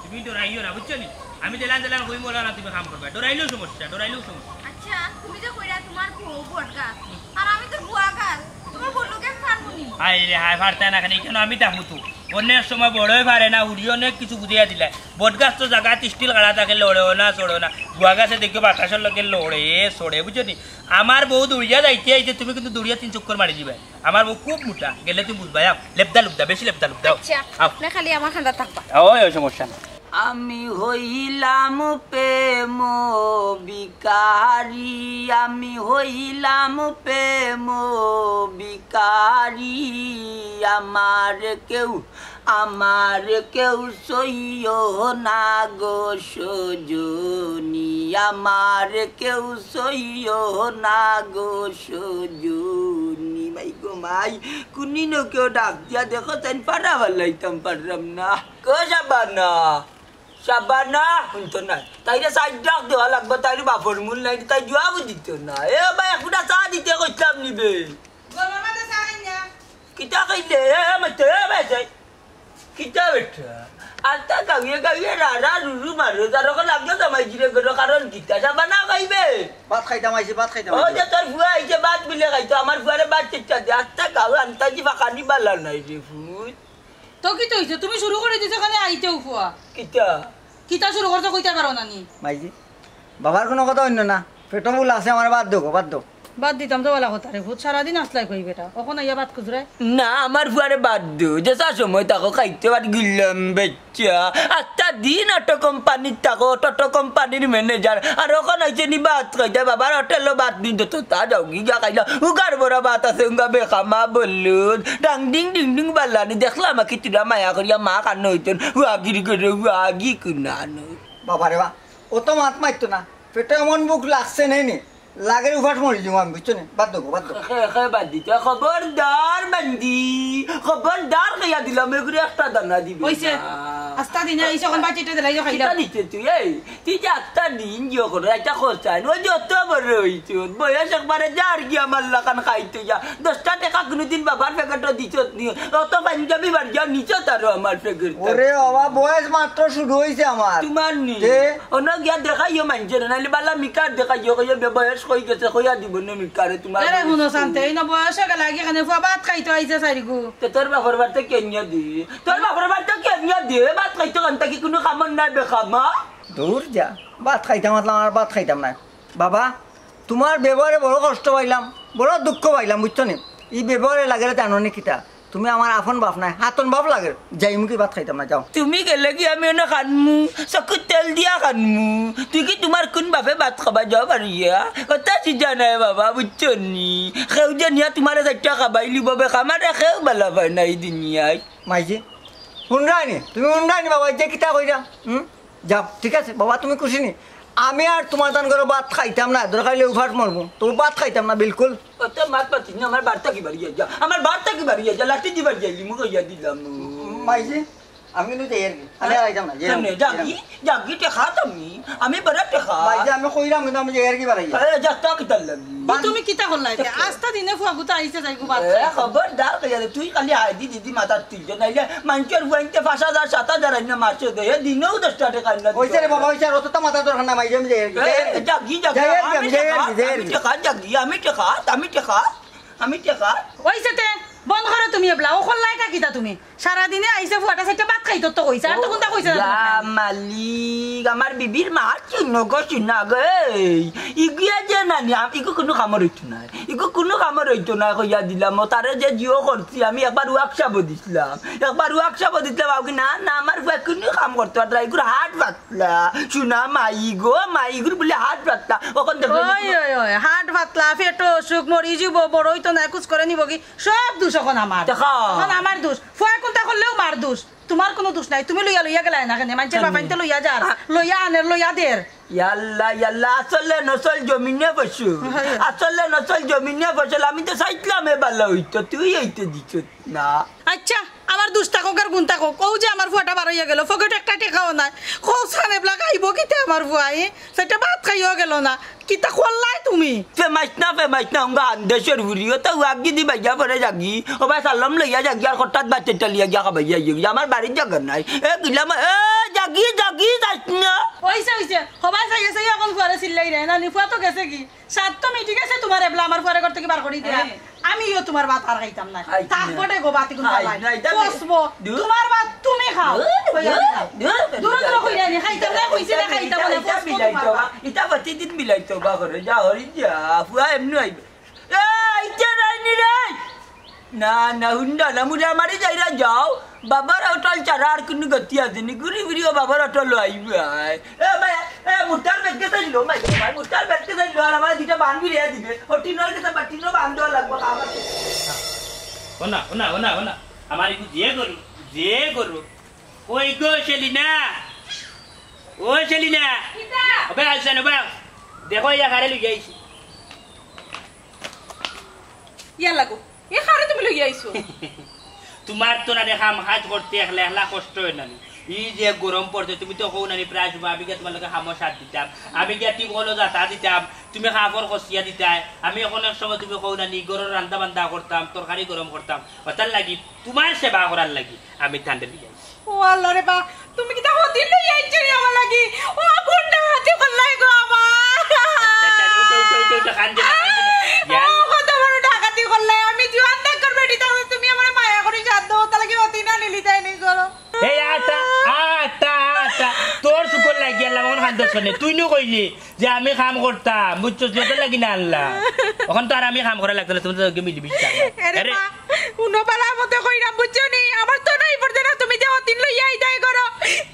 তুমি ডরাইও না, বুঝছো নি? আমি যেলান যেলান কইমু, ওলান তুমি কাম করবা। ডরাইলেও সমস্যা, ডরাইলেও সমস্যা। আচ্ছা, তুমি যে কইরা তোমার বউ বট গাছ, আর আমি তো গুয়া গাছ, তোমার বউ লোকে পারবো নি? হায় রে হায়, পারতায় না কেনে? কেনে আমি থাকমু তো। অনেক সময় বড়ই পারে না, উড়ি অনেক কিছু বুঝাইয়া দিলায়। বট গাছ তো জাগাত still খাড়া থাকে, লড়েও না, চড়েও না। গুয়া গাছে দেখিও বাতাসর লগে লড়ে, চড়ে, বুঝছো নি? আমার বউ দৌড়িয়া যাইতে আইতে তুমি কিন্তু দৌড়িয়া তিন চক্কর মারি দিবায়। আমার বউ খুব মোটা, গেলে তুমি বুঝবায়। আও, লেবদা লুবদা, বেশি লেবদা লুবদা, আও। আচ্ছা, আও। আপনি খালি আমার খান্দাত থাকবা। ওই, ওই, সমস্যা না। আমি হইলাম প্রেম ভিখারি, আমি হইলাম প্রেম ভিখারি। আমার কেউ, আমার কেউ সইও না গো সজনী, আমার কেউ সইও না গো সজনী। মাই গো মাই, কুনিনো কেউ ডাক দিয়া দেখো, তাইন পারা ফালাইতাম পারলাম না। কো শাবানা, শাবানা, হুনতো না। তাইরে সাইড ডাক দেওয়া লাগবো, তাইরে বাপর মূল নাই, তাই জুয়াবু দিত না। এ ভাই, একটা চা দিতে কইতাম নিবে। গরমের মাঝে চা খাই না। কিতা খাইলে? এ, এ, মাইতে, এ, ভাই, যাই। কিতা বেটা? আস্তা গাউয়ে গাউয়ে রা রা রু রু মারো, তার অখন লাগলো জামাইজিরে গরো, কারণ কিতা? সাবানা খাইবে? ভাত খাইতাম আইছি, ভাত খাইতাম ও আইছি। যে তোর ফুয়া আইছে, ভাত বিলে খাইতো, আমার ফুয়ারে ভাত চেষ্টা দে, আস্তা গাউ আন্তাজি ফাঁকানি বালা নাই রে ফুত। তো কিতা অইছে? তুমি শুরু করি দিছো কেনে আইতেউ ফুয়া? কিতা? কিতা শুরু করছো কইতায় পারো না নি? মাইজি, বাবার কুনু কথা অইন্য না, পেটো ফুল আছে, আমারে ভাত দেও গো, ভাত দেও। ভাত দিতাম তো বালা কথা রে ফুত, সারাদিন আছলায় কই বেটা, অখন আইয়া ভাত খুজরায়? না, আমার ফুয়ারে ভাত দেও, যেছা সময় থাকো খাইতে ভাত গিলাম বেচ্চা। আস্তা দিন অটো কোম্পানিত থাকো, অটো কোম্পানির ম্যানেজার, আর অখন আইছে নি ভাত খাইতায়, বাবার হোটেলো ভাত নি দিতো, তা যাওগি গিয়া খাইলা, উগার বড়া ভাত আছে, উগা বেখামা বলুন, ডাং ডিং ডিং ডিং বাল্লানি, দেখলাম আখি তুরা মায়া করিয়া মা কানো অইতন, উয়াগির করে উয়াগি কুনানো। বাবা রে বা, অত মাত মারতো না, পেটো এমন ভুক লাগছে নেই নি, লাগের উপাস মরি যাবো আমি, বুঝছো নি? বাদ দেবো, বাদ দেবো। খে, খে, বাদ দিতে। খবরদার বান্দি, খবরদার কইয়া দিলাম, এগুরে একটা দানা দিবে অইছে। না। আস্তা দিনে আইছে, অখন বাচ্চাটা দিলাই যে খাইলাম। কিতা দিতে তুই, এই? তুই যে আস্তা দিন জিও করে, এটা খরচায়, ও যত বড় অইছে, বয়স একবারে যার গিয়া আমার লাখান খাইতে যা। দশটা টেকা কুনুদিন বাবার প্যাকেটও দিছত নি, অত পাঞ্জাবি বাড়িয়া নিছত আরো আমার প্যাকেট। ওরে বাবা, বয়স মাত্র শুরু অইছে আমার। তোমার নি? তে? অনো গিয়া দেখাইও মানষরে, নাইলে বালা মিকার দেখাইও, কইও বে বয়স কই গেছে, কইয়া দিব নে মিকারে তোমার আরে বয়স হুনো কই। শান্তে, এই না বয়সে গেলে আগে এখানে ফুয়া ভাত খাইতো আইছে সারিগু। তে তোর বাপর বাড়িতে কেনিয়া দি? তোর বাপর বাড়িতে কেনিয়া দি? ভাত খাইতো কান্তা কি কুনু কামর নাই বেখামা? দূর যা, ভাত খাইতাম আছলাম, আর ভাত খাইতাম না। বাবা, তোমার ব্যবহারে বড় কষ্ট পাইলাম, বড় দুঃখ পাইলাম, বুঝছো নি? এই ব্যবহারে লাগের তে আনো নি কিতা? তুমি আমার আপন বাপ নায়, হাতন বাপ লাগের। যাইমুগি, ভাত খাইতাম না, যাও। তুমি গেলে কি আমি অনো খানমু? চকুত তেল দিয়া খানমু? তুই কি তোমার কুন বাপে ভাত খাবা যাও পারিয়া? কথা সিজা নাই বাবা, বুঝছো নি? কেউ যে নিয়া তোমারে চাইরটা খাবাইলিবো বেখামারে, কেউ বালা পায় না এই দুনিয়ায়। মাইজি, হুনরায়নি? তুমি হুনরায়নি বাবা, এই যে কিতা কইরা? হুম? যাও, ঠিক আছে বাবা, তুমি খুশি নি? আমি আর তোমার তান করে ভাত খাইতাম না, দরকার অইলে উপাস মরমু, তো ভাত খাইতাম না বিলকুল। অত মাত মাতিস না, আমার বাড়ি থাকি বাড়ি যা, আমার বাড়ি থাকি বাড়ি যা, লাঠি দি বাড়ি যাইলি, মুখ হইয়া দিলাম। মাইজি, আমি কিন্তু যাই আর কি, আমি আর আইতাম না, যাই আর কি। কেনে? যাগি, যাগি টেকা তুমি, আমি বেড়া টেকা। মাইজি, আমি কইরাম কিন্তু আমি যাই আর কি বাড়ি। এ, যা, তা কিতার লাগি? ই তুমি কিতা করলা এটা? আস্তা দিনে ফুয়া গুতা আইছে যাইগু ভাত এ, খাইতে। খবরদার কইয়া দে, তুই খালি হায়দি দিদি মাথাত তুলছ, নাইলে মানষর ফুয়াইন্তে পাঁচ হাজার, সাত হাজার আইনা মারছে দে, এ দিনেও দশটা টেকা আইনা দিত। অইছে রে বাবা, অইছে, আর অততা মাথার দরকার নাই, মাইজি, আমি যাই আর কি। এ, যাই আর কি। যাগি, যাগি, যাই আর কি, আমি আমি যাই আর টেকা, কি, যাই আর আমি কি। টেকা, আমি টেকা, আমি টেকা, আমি টেকা। অইছে তে, বন্ধ করো তুমি এবলা, ও খোল্লায় কিতা তুমি? সারাদিনে আইছে ফুয়াটা চাইরটা ভাত খাইতো তো কইছে, আর তো কুনতা কইছে না ইয়া তোমার? মালিক, আমার বিবির মা চিনো গো, চিনা গো, এই, ইগুয়ে যে নানি, আম-, ইগু কুনু কামর অইতো নায়, ইগু কুনু কামর অইতো নায়, কইয়া দিলাম, ও তারে যে জিও করছি, আমি একবার ওয়ার্কশপও দিছিলাম, একবার ওয়ার্কশপও দিছিলাম, আও কি না, না, আমার ফুয়া কুনু কাম করতো পারে না, ইগুর হাট পাতলা, শুনা মাই গো, মাই ইগুর বুলে হাট পাতলা, অখন দেখো ওই, ওই, ওই, হাট পাতলা, পেটো অসুখ, মরি যিবো, বড় অইতো নায়, কুছ করে নিবো কি, সব দুষ অখন আমার। দেখা। অখন আমার দুষ। ফুয়ায় কুনতা করলেও মার দুষ। তোমার কুনু দুষ নাই। তুমি লইয়া লইয়া গেলায় না কেনে? মানষর বাফাইন্তে লইয়া যার। লইয়া আনের, লইয়া দের। ইয়াল্লা, ইয়াল্লা, আসলে নসল জমিনে ফসল। হয়। আসলে নসল জমিনে ফসল। আমি তো চাইছিলাম এ বালা অইতো, তুই অইতে দিছত না। আচ্ছা, আমার দুষ থাকউক আর গুণ থাকউক, অউ যে আমার ফুয়াটা বার অইয়া গেল, পকেটো একটা টেকাও নাই। কওছান এবলা খাইবো কিতা আমার ফুয়ায়? চাইরটা ভাত খাইয়াও গেল না। কিতা করলায় তুমি? ফেমাইছ না, ফেমাইছ না, উঙ্গা আন্দেশর বুড়ি, ও তো ওয়াগি দি বাইয়া পড়ে যাগি, ও ভাই সালাম লইয়া যাগি, আর হঠাৎ বাচ্চা টালিয়া গিয়া খাবাইয়া যাগি, আমার বাড়ির জাগা নাই। এ গিলাম, এ যাগি, যাগি, যাইছ না। অইছে, অইছে, হবাই চাইয়া চাইয়া অখন ফুয়ারে চিল্লাই রে, নানি ফুয়া তো গেছে কি? সাত তো মিটি গেছে তোমার এবলা আমার ফুয়ারে ঘর থাকি বার করি দিয়া। হ্যাঁ। আমিও তোমার ভাত আর খাইতাম না। খাইছি না। থাকবো দে গো, বাতি কোন খাইছি জ্বালায়। না, এটা পচবো। দূর। তোমার ভাত তুমি খাও। দূর, কইয়া দূর, দিলাম। দূর, দূর, দূর, দূর, কইয়া নি, খাইতাম না, কইছি না, খাইতাম না, ইটা, পচবো ইটা তোমার ভাত। ইটা প্রতিদিন বিলাইতো বা করে, যা হরি যা, ফুয়া এমনি আইবে। এ, আইতে রাইনি রে। না, না, হুন্ডা না, মুড়া মারি যাইরা যাও। বাবার অটল ছাড়া আর কুনু গতি আছে নি? ঘুরি ফিরিও বাবার অটল আইবায়। এ ভাই, এ মুটার বেগ গেছে লো, ভাই, ভাই, মুটার বেগ গেছে লো, আর আমার দুইটা বান বিলিয়া দিবে। ও টিনর গেছে বা টিনও বান দেওয়া লাগবো, খাওয়া লাগবো। ও না, ও না, ও না, ও না। আমার একটু যে করু, যে করু। ওই গো, সেলিনা। ও সেলিনা। কিতা? ওবে আইছান, ওবে। দেখো, ইয়া কারে লই আইছি। ইয়া লাগো। এ কারে তুমি লইয়া আইছো? তোমার তো না রে কাম কাজ করতে একলা একলা কষ্ট অয় না নি? ই যে গরম পড়ছে, তুমি তো কও না নি প্রায় সময় আমি গিয়া তোমার লগে কামো সাথ দিতাম, আমি গিয়া টিউবওয়েলো জাতা দিতাম, তুমি কাপড় কষিয়া দিতায়, আমি অখন এক সময় তুমি কও না নি ঘরর রান্দা বান্দা করতাম, তরকারি গরম করতাম, অতার লাগি তোমার সেবা করার লাগি আমি তানরে লইয়া আইছি। ও আল্লাহ রে বা, তুমি কিতা হতিন লইয়া আইছো রে আমার লাগি? ও কোন ডাকাতি করলাই গো আমার? আচ্ছা, আচ্ছা, উঠো, উঠো, উঠো, উঠো, কান্দে না, কান্দে না। ও কত বড় ডাকাতি করলাই, আমি জুয়ান থাকর বেটি, তাহলে তুমি আমারে মায়া করি সাথ দাও, তাহলে কি হতিন আনিলি তাই নি করো? এই আটা, আটা, আটা, তোর শুকর লাগি আল্লাহ আমার কান্দর শুনে, তুই নু কইলি যে আমি কাম করতাম, বুঝছস, তোর লাগি না আল্লাহ। অখন তো আর আমি কাম করা লাগতো না, তুমি তো মিলিমিশি থাকো। এরে আরে মা, হুনো বালা মতে কইরাম, বুঝছো নি? আমার তো নাই পড়ছে না, তুমি যে হতিন লইয়া আইতাই করো।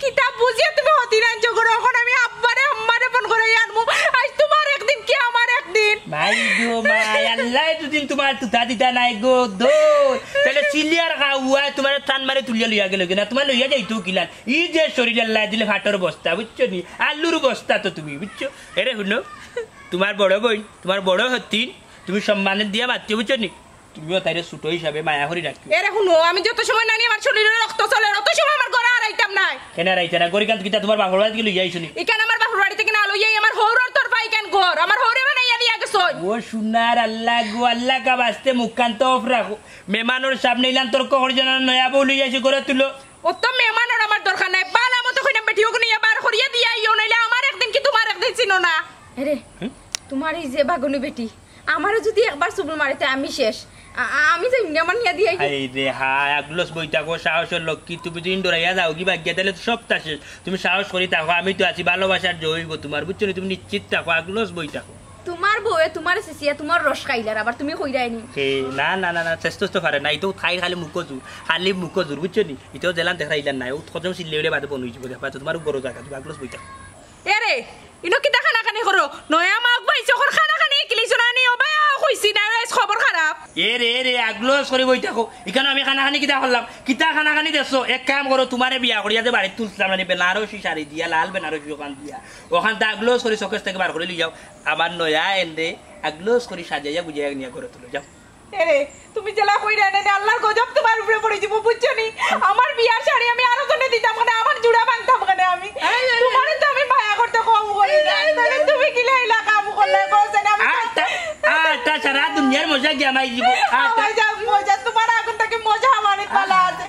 কিতা বুঝিয়া তুমি হতিন আনছো করো, অখন আমি আব্বারে আম্মারে ফোন করি আনমু। আজ তোমার একদিন কি আমার একদিন? মাই গো মাই, আল্লাহ দুদিন তোমার তুতা দিতা নাই গো, দো। তাহলে চিলিয়ার খাওয়া তোমার টান মারে তুলিয়া লইয়া গেল কিনা, তোমার লইয়া যাইতো কিলান। ই যে শরীর আল্লাহ দিলে ফাটর বস্তা, বুঝছো নি? আলুর বস্তা তো তুমি, বুঝছো? এরে হুনো, তোমার বড় বইন, তোমার বড় হতিন, তুমি সম্মানের দিয়া মাতিও, বুঝছো নি? তুমিও তাইরে ছোট হিসাবে মায়া করি রাখিও। এরে হুনো, আমি যত সময় নানি আমার শরীরে রক্ত চলে, তত সময় আমার ঘরে আর আইতাম নাই। কেনে আর আইতা না? গরিকান্ত কিতা তোমার বাপর বাড়ি থাকি লইয়া আইছো নি? ইখান আমার বাপর বাড়ি থাকি না লইয়া আই, আমার হৌরর তরফা ইখান ঘর, আমার হৌরে বানাইয়া দিয়া গেছইন। ও সোনার আল্লাহ গো, আল্লাহ কা বাস্তে মুখখান তো অফ রাখো। মেহমানর সামনে ইলান তর্ক করি যেন নয়া বউ লইয়া আইছো ঘরে তুলো। অত মেহমানর আমার দরকার নাই, বালা মতো কইনা বেটি ওগুন ইয়া বার করিয়া দিয়া আইও, নাইলে আমার একদিন কি তোমার একদিন চিনো না। এরে, হুম? তোমার এই যে বাগুনি বেটি, আমারও যদি একবার চুবুল মারে তে আমি শেষ। আ-, আ-, আমি যাই না, আমার নিয়া দিয়া আই। হায় রে হায়, আগলস বই থাকো, সাহসর লক্ষ্মী, তুমি যদি ডরাইয়া যাও কি বাগিয়া, তাহলে তো সবটা শেষ। তুমি সাহস করি থাকো, আমি তো আছি, ভালোবাসার জয় হইব তোমার, বুঝছো নি? তুমি নিশ্চিত থাকো, আগলস বই থাকো। তোমার বউয়ে তোমার সিসিয়া তোমার রস খাইলার, আবার তুমি কইরায় নি। হে, না, না, না, না, চেষ্টা তো পারে না, ইতো খাই খালি মুখো জোর, খালি মুখো জোর, বুঝছো নি? ইতো জেলান দেখা ইলান নাই, ও কত চিল্লে উঠে বাদে বন হইব, দেখবা তো তোমার বড় জায়গা, তুমি আগলস বই থাকো। এরে, ইনো কিতা কানাকানি করো? নয়া মাউক পাইছো, অখন কানাকানি কিলিছো না নি? ও ভাই, আও কইছি না, আইজ খবর খারাপ। এ রে, এ রে, আগলস করি বই থাকো। ইখানো আমি কানাকানি কিতা করলাম? কিতা কানাকানি দেখছো? এক কাম করো, তোমারে বিয়া করিয়া যে বাড়িত তুলছিলাম না নি, বেনারসি শাড়ি দিয়া, লাল বেনারসি অখান দিয়া। অখান তা আগলস করি শোকেস থাকি বার করি লই যাও। আমার নয়া এনরে আগলস করি সাজাইয়া গুজাইয়া নিয়া ঘরো তুলো, যাও। এরে, তুমি যেলা কইরায় না নি, আল্লাহর গজব তোমার উপরে পড়ি যিবো, বুঝছো নি? আমার বিয়ার শাড়ি আমি আরো জনে দিতাম কেনে, আমার জুড়া ভাঙতাম কেনে আমি? এই, এই, তোমারে তো আমি মায়া করতে কম করি না, এই, এই, তাহলে তুমি কিলা ইলা কাম করলে, কইছে না আমি আটা, আটা, সারা দুনিয়ার মজা গিয়া মাই যিবো। আটা। আমার যা মজা, তোমার আগুন থাকি মজা আমার পালা আছে।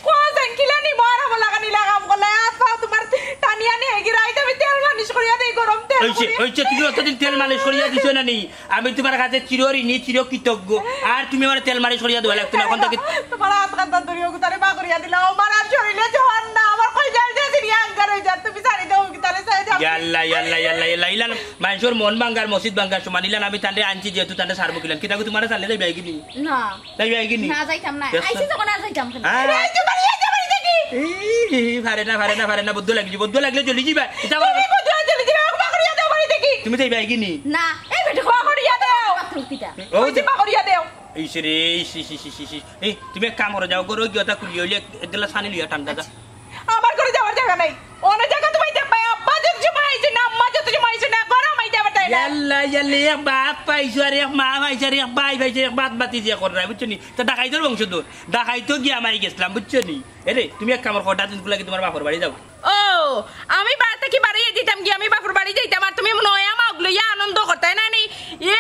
কইছেন কিলা নি, মার আমার লাগান ইলা কাম করলে, আত পাও তোমার টানিয়া নিয়ে গিয়ে রাইতে আমি তেল মালিশ করিয়া দেই, গরম তেল ওইছে, করিয়া। ওইছে, তুমি অতদিন তেল মালিশ করিয়া দিছো না নি? আমি তোমার কাছে চিরঋণী, চিরকৃতজ্ঞ। আর তুমি আমার তেল মালিশ করিয়া দেওয়া লাগতো না, অখন থাকি। তোমার আত কান্দা ধরিয়া গুতারে বা করিয়া দিলা, আমার আর শরীরে জোয়ান না, আমার কই যায় যে দিন আঙ্গার হই যার, তুমি ছাড়ি দাও, গুতারে ছাড়ি দাও। ইয়াল্লা, ইয়াল্লা, ইয়াল্লা, ইয়াল্লা, ইলান মানুষর মন ভাঙ্গার, মসজিদ ভাঙ্গার সমান, ইলান আমি তানরে আনছি যেহেতু তানরে সারবো কিলান, কিতা গো তোমারে ছাড়লে যাইবায় গি নি? না। যাইবায় গি নি? না, যাইতাম না। দেখছো? আইছি যখন আর যাইতাম কেনে? হ্যাঁ? এই, তোমার ইয়া যাবার দেখি। এই, পারে না, পারে না, পারে না, বদ্ধ লাগি, বদ্ধ লাগলে জ্বলি যিবা। ইতা তুমি বদ্ধ লাগলে জ্বলি যিবা, আমাকে বাকরিয়া দাও বাড়ি দেখি। তুমি যাইবায় গি নি? না। এই বেটা, বাকরিয়া দাও। বাথরুম কিতা? ও ওই যে যে বাকরিয়া দাও। ইস রে, ইস, ইস, ইস, ইস, ইস, ইস। এই, তুমি এক কাম করো, যাও, ঘরো গিয়া ওটা খুলি হইলে এক, এক গ্লাস পানি লইয়া ঠান্ডা যা। আমার ঘরে যাওয়ার জায়গা নাই। অন্য জায়গা তুমি দেখবায়, আব্বা যত সময় আইছে না, আম্মা যত সময় আইছে না, ঘরে আমাই যাবার তাই না। ইয়াল্লা, ইয়াল্লা, এক বাপ পাইছো আর এক মা পাইছো আর এক ভাই পাইছো, এক বাত বাতি যে কররা, বুঝছো নি? তা ডাকাইতর বংশধর, ডাকাইতো গিয়া মারি গেছিলাম, বুঝছো নি? এরে, তুমি এক কাম করো, কটা দিন গুলাকে তোমার বাপর বাড়ি যাও। ও, আমি বাড়ি থাকি বাড়িয়ে দিতাম গিয়া, আমি বাপর বাড়ি যাইতাম, আর তুমি নয়া মাউক লইয়া আনন্দ করতায় না নি?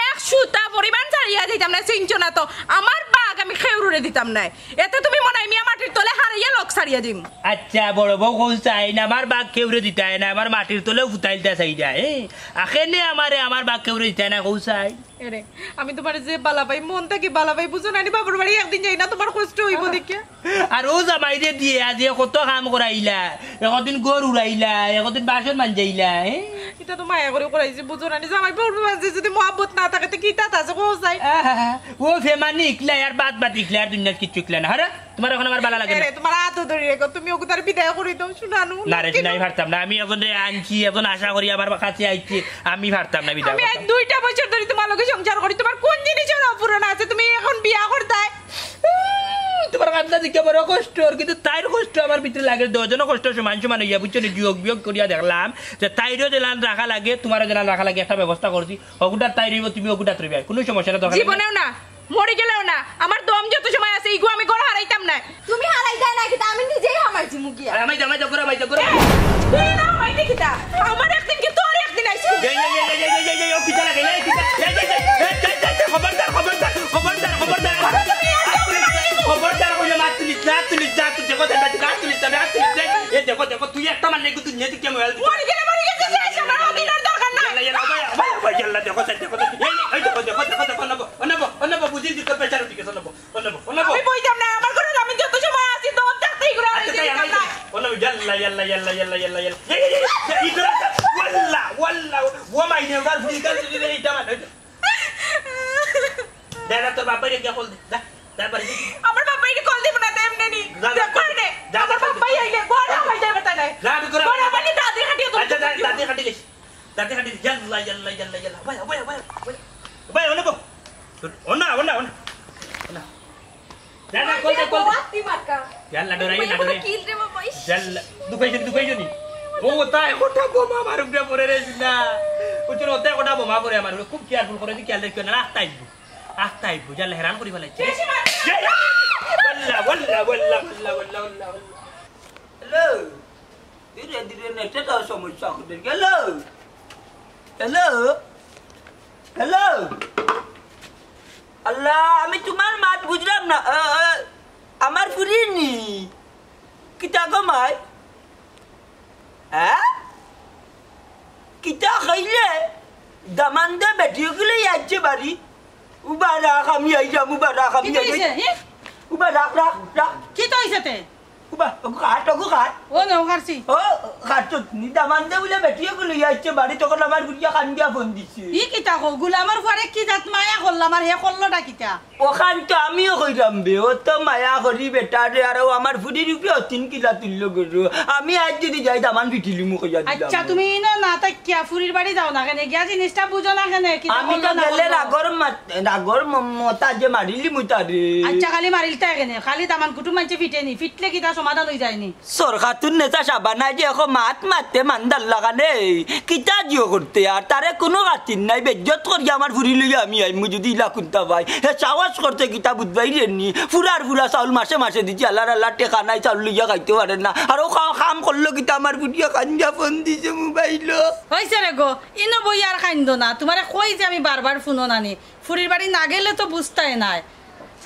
এক সুতা পরিমাণ ছাড়িয়া দিতাম না, চিনছো না তো। আমার বাঘ আমি খেউরুরে দিতাম না। এতে তুমি মনে হয় মিয়া মাটির তলে হারাইয়া লোক ছাড়িয়া দিম। আচ্ছা, বড় বউ কও চাই না, আমার বাঘ খেউরে দিতায় না, আমার মাটির তলেও ফুতাইলতা চাই না, হ্যাঁ? আখেনে আমারে আমার বাঘ খেউরে দিতায় না, কও চাই। এরে, আমি তোমার যে বালা পাই, মন থাকি বালা পাই, বুঝো না নি? বাপর বাড়ি একদিন যাই না, তোমার কষ্ট হইব দেখিয়া। আর ও জামাইরে দিয়া যে কত কাম করাইলা, একদিন ঘর উড়াইলা, একদিন বাসন মাঞ্জাইলা, হ্যাঁ? এটা তো মায়া করে করাইছি, বুঝো না নি? জামাই বউর মাঝে যদি মহব্বত না থাকে, তো কি তাত আছে, কও চাই? আহা, ও ফেমানি ইকলা আর বাদ বাদ ইকলা আর দুনিয়ার কিচ্ছু ইকলা না, হরে? তোমার এখন আমার বালা লাগে না। এরে, তোমার হাতও ধরি রেখো, তুমি ওকে তার বিদায় করে দাও, শোনানো। না রে, শোনাই পারতাম না। আমি এখন রে আনছি, এখন আশা করি আমার কাছে আইছে, আমি পারতাম না বিদায় আমি আজ করতাম। দুইটা বছর ধরে তোমার লগে সংসার করি, তোমার কোন জিনিসের অপূরণ আছে? তুমি এখন বিয়া করতায়? উম, তোমার কান্না দেখে বড় কষ্ট, আর কিন্তু তাইর কষ্ট আমার ভিতরে লাগে। দুইজনর কষ্ট সমান সমান হইয়া, বুঝছো নি? যোগ বিয়োগ করিয়া দেখলাম যে তাইরও যেলান রাখা লাগে, তোমারও যেলান রাখা লাগে, একটা ব্যবস্থা করছি। অগুটার তাই রইব, তুমি অগুটাত রইবায়, কোনো সমস্যা না, দরকার নাই। জীবনেও না, মরি গেলেও না, আমার দম যত সময় আছে, ইগু আমি ঘর হারাইতাম না। তুমি হারাইতায় না কিতা? আমি নিজেই হামাইছি মুগিয়া। আরে, হামাই যা, হামাই যা, ঘর হামাই যা, ঘর হামাই যা। তুই না হামাইতে কিতা? আমার একদিন কি তোর একদিন আইছে। এই, এই, এই, ও কিতা লাগে? এই, কিতা? এই, এই, এই, এই, এই, এই, এই, খবরদার, খবরদার, খবরদার, খবরদার। খবরদার, খবরদার, কইলে মাত তুলিস না, তুলিস না, তুই দেখো, তুই দেখো, তুলিস না, তুলিস না। মরি গেলে মরি গেছে, শেষ, আমার আর দিনের দরকার নাই। ইয়াল্লা, ইয়াল্লা, ভাই, ভাই, ইয়াল্লা, দেখো, দেখো, দেখো, এই, এই, দেখো, দেখো, দেখো, দেখো, অনবো, অনবো, অনবো, বুঝিল যে তোর pressure উঠি গেছে, অনবো, অনবো, অনবো। আমি বইতাম না, আমার ঘরে আমি যত সময় আছি, দম থাকতেই ঘুরে আচ্ছা, তাই আমি অনবো, ইয়াল্লা, ইয়াল্লা, ইয়াল্লা, ইয়াল্লা, ইয়াল্লা, ইয়াল্লা। এই, এই, এই, এই, এই, এই, ওয়াল্লা, ওয়াল্লা, ও মাই রে, ওর ফুড়ি গাল, এই, এই, এটা আমার, এই, দাদা, তোর বাবারে গিয়া কল দে, যা, যা, বাড়ি যা। আমার বাবারে কল দিব না, তো এমনি নি। যা, যা, দেখো নে, যা, যা, আমার যা, বাবাই আইলে, বড় হয়ে যাবে তাই না। যা, আমি করে বড় আবার। মানে দাদি খাটিয়ে আচ্ছা, যা, দাদি খাটিয়ে। দাদি খাটিয়ে, ইয়াল্লা, ইয়াল্লা, ইয়াল্লা, ইয়াল্লা। ভাই, ভাই, ভাই, ভাই। ভাই, ওনে বো। ওনা, ওনা, ওনা। ওনা। যা, যা, কল দে, কল দে। বাবা, তুই মার কা। ইয়াল্লা, ডরাই না, ডরাই। কিল রে বাবা, ইস। ইয়াল্লা, দুখাই জন, দুখাই জনই। ও, তাই ওটা বোমা মারুক না পড়ে রে, না। ওই জন্য ওটা ওটা বোমা পড়ে আমার, খুব careful করে দি, খেয়াল রাখিও না, রাস্তায় আইবো। আস্তা আইবো, জানলে হেরান করি ফেলাইছে। বেশি মার। ইয়া, ইয়া। ওয়াল্লা, ওয়াল্লা, ওয়াল্লা। হ্যালো। ধীরে ধীরে নেটে তো সমস্যা হতে গেল। হ্যালো। হ্যালো। আল্লাহ, আমি তোমার মাত বুঝলাম না। আ, আ, আমার ফুরি নি। কিতা গো মাই? হ্যাঁ? কিতা খাইলে? দামান্দে বেটি অকলে আইছে বাড়ি। উবা রাখ, আমি আইলাম, উবা রাখ, আমি কিতা আইলাম। হইছে, হে? উবা রাখ, রাখ, রাখ। কিতা হইছে তে? উবা, ওগু কাট, ওগু কাট। ও না, ও কাটছি। ও, কাট তো নি, দামান্দে বুলে বেটি অকলে আইছে বাড়ি, তখন আমার ফুরিয়ে কান্দিয়া ফোন দিছে। ই কিতা কও, গুলামর ফুয়ারে কি জাত মায়া করলাম আর হে করলোটা কিতা? ওখান তো আমিও কইরাম বে, ও তো মায়া করি বেটা রে, আর ও আমার ফুরির উপরে অতিন কিলা তুললো গরু। আমি আজ যদি যাই, দামান ফিটিলিমু কইয়া দিলাম। আচ্ছা, তুমি ইনো না থাকিয়া ফুরির বাড়ি যাও না কেনে? গিয়া জিনিসটা বুঝো না কেনে? কিতা আমি তো করলো না গেলে করলো? রাগর মাত-, রাগর ম-, মতা যে মারিলিমু তারে। আচ্ছা, খালি মারিলতায় কেনে? খালি দামান কুটুম মানছে ফিটে নি, ফিটলে কিতা সমাধান হই যায়নি? সরকাতুন নেতা সাবানা যে এখন মাত মাতে মান্দার লাগানে, কিতা জিও করতে আর তারে কোনো খাতির নাই, বেজ্জত করি আমার ফুরি লইয়া আমি আইমু যদি ইলা কুন্তা ভাই। হে সাহস করতে কিতা বুঝবাই রে নি, ফুরার ফুরা চাউল মাসে মাসে দিছি, আল্লাহর আল্লাহ টেকা নাই, চাউল লইয়া খাইতে পারে না। আর ও কা-, কাম করলো কিতা আমার ফুরিয়ে কান্দিয়া ফোন দিছে মোবাইলো। হইছে রে গো, ইনো বই আর কাইন্দো না, তোমারে কই যে আমি বারবার ফোনো নানি, ফুরির বাড়ি না গেলে তো বুঝতায় নায়।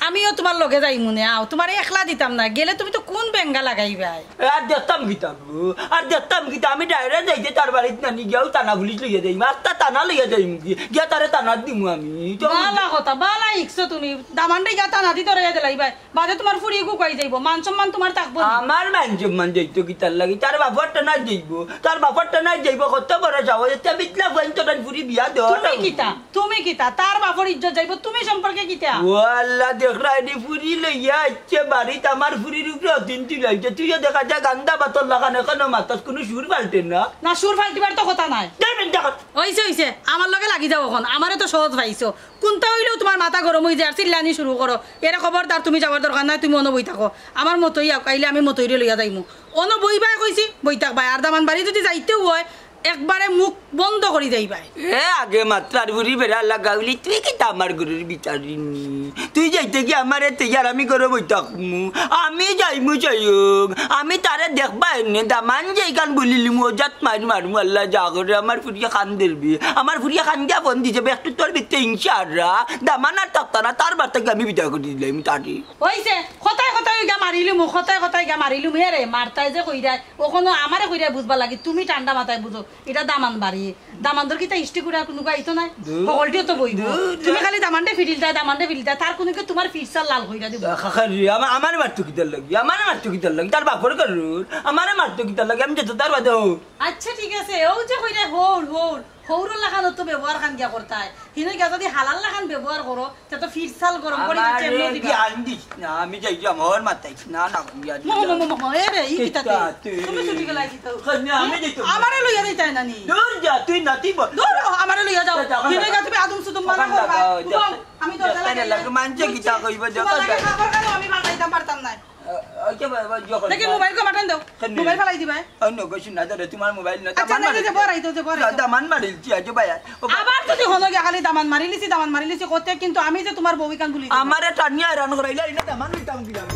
আমিও তোমার লগে যাইমু নে, আও, তোমারে একলা দিতাম না, গেলে তুমি তো কোন বেঙ্গা লাগাইবায়। এ, আর দেখতাম কিতা গো, আর দেখতাম কিতা, আমি direct যাইতে তার বাড়িত নানি গিয়াও থানা পুলিশ লইয়া যাইমু, আস্তা থানা লইয়া যাইমু গি-, গিয়া তারে থানাত দিমু আমি। তো বালা কথা, বালা ইকছো তুমি, দামানরে গিয়া থানাত দি ধরাইয়া দিলাইবায়, বাদে তোমার ফুরি গুকাই যাইবো, মান সম্মান তোমার থাকবো নি। আমার মান সম্মান যাইতো কিতার লাগি, তার বাপর থানাত যাইবো, তার বাপর থানাত যাইবো, কত বড় সাহস, এটা বিটলা ফুয়াইন তো তার ফুরি বিয়া দেওয়া তুমি লাগবো। কিতা? তুমি কিতা? তার বাপর ইজ্জত যাইবো, তুমি সম্পর্কে কিতা? ও আল্লাহ, দেখরায়নি ফুরি লইয়া আইছে বাড়িত, আমার ফুরির উপরে অতিন তুলাইছে। তুইও দেখা যায় গান্দা বাতর লাখান এখনো মাতস, কোনো সুর ফালটে না। না, সুর ফালটিবার তো কথা নাই। যাই বেন, দেখো। অইছে, অইছে, আমার লগে লাগি যাও অখন, আমারে তো সহজ পাইছো। কুন্তা অইলেও তোমার মাথা গরম অই যায় আর চিল্লানি শুরু করো। এরে খবরদার, তুমি যাওয়ার দরকার নাই, তুমি অনো বই থাকো। আমার মতই আউক, আইলে আমি মতইরে লইয়া যাইমু। অনো বইবায় কইছি, বই থাকবায়। আর দামান বাড়ি যদি যাইতেও অয়, একবারে মুখ বন্ধ করি যাইবায়। এ আগে মাতরার ফুরি বেড়া লাগাউলি, তুই কিতা আমার ঘরর ভিতরে নি? তুই যাইতে কি আমারে তে আর আমি ঘরো বই থাকমু? আমি যাইমু যাইউক, আমি তারে দেখবায় নে, দামান যেইখান বুলিলিমু, ও জাত মাইর মারমু, আল্লাহ যা করে, আমার ফুরিয়ে কান্দেরবি। আমার ফুরিয়ে কান্দিয়া ফোন দিছে, একটু তোর ভিতরে ইনশাআল্লাহ, দামান আর থাকতা না, তার বাড়ি থাকি আমি বিদায় করি দিলাম তারে। অইছে, কথায় কথায় ইগা মারিলিমু, কথায় কথায় ইগা মারিলিমু। এরে, মারতায় যে কইরায়, অখনো আমারে কইরায় বুঝবার লাগি, তুমি ঠান্ডা মাথায় বুঝো। ইটা দামান বাড়ি। দামান্দর কিতা ইষ্টি কুড়া কুনু গাইতো নাই? দূর। হকলটিও তো বইবো। দূর, তুমি দূর। খালি দামানরে ফিরিলতায়, দামানরে ফিরিলতায়। তার কুনু কি তোমার ফিরসাল লাল কইরা দিবো। আ, খা, খা, রে, আমা-, আমারে মারতো কিতার লাগি? আমারে মারতো কিতার লাগি? তার বাপরে করুর। আমারে মারতো কিতার লাগি? আমি যেতো তার বাদে হউ। আচ্ছা, ঠিক আছে। অউ যে কইরায় হউর, হউর। হউরর লাখান তো ব্যবহার খান গিয়া করতায়। হিনো গিয়া যদি হালার লাখান ব্যবহার করো, তে তো ফিরসাল গরম করি আমারে যাচ্ছে, এমনি দিবা। জ্ঞান দিস না, আমি যাইতাম, আমার মাথায় না, না, ইয়া দিলা। মো, মো, মো, মো, এ রে, ই কিতা তে? কিতা তুই? তুমি ছুটি গেলাই কিতা? কই না, আমি যাইতাম। আমারে লইয়া যাইতায় না নি? দূর যা, তুই নাতি বল। দূর, আমারে লইয়া যাও। যা, যা, যা। হিনো গিয়া তুমি আদম সুদম মানা ওখান করবা। লাগাও, যা। ঘুমাও, আমি দরজা যা, লাগাই লাগো, না। মানছে কিতা বুঝছি? কইবা, যা, তোমার যা। লাগে খাবার খাইলে আমি বাজাইতাম পারতাম না। আ, আ, কে বা-, বা-, যখন দেখি মোবাইল কমাটান দাও। কেন? মোবাইল ফালাই দিবায়। অন্য কিছু না, ধরো, তোমার মোবাইল না, আচ্ছা, দামান না, মারিল। যে বড়াই তো, যে বড়াই তো। দামান মারিল, কি আছে, ভাই? ও, আবার যদি হনো গিয়া খালি দামান মারিলিছি, দামান মারিলিছি করতে, কিন্তু আমি যে তোমার বউ ইখান ভুলি যাই না। আমারে টানিয়া হয়রান করাইলা, ইনো দামান নিতাম কি আমি?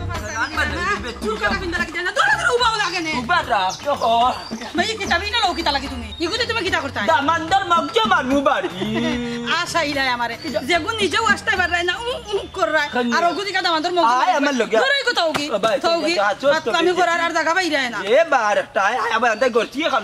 দামান মারিল, বেটি চুল কাটা পিন্দা লাগি যায় না, দূরে দূরে উবাও লাগে নে। মুবারক তো। ভাই, কিতা বিনা লও, কিতা লাগি তুমি? ইগুতে তুমি কিতা করতায়? দামান্দর মগজ মানু বাড়ি। আশা ইলাই আমারে। যেগু নিজেও আসতে পাররায় না, উম, উম কররায়। খালি আর ওগু দিকা দামান্দর মগজ আয় বাড়ি। আমার লগে। ধরো, ইগু থাউগি। ও ভাই, থাউগি। থাউগি, হাত চোখ আমি থাউগি। করার আর জাগা পাইরায় না। এ বার একটা আয়, আয়, আবার আনতে গড়ছি এখন।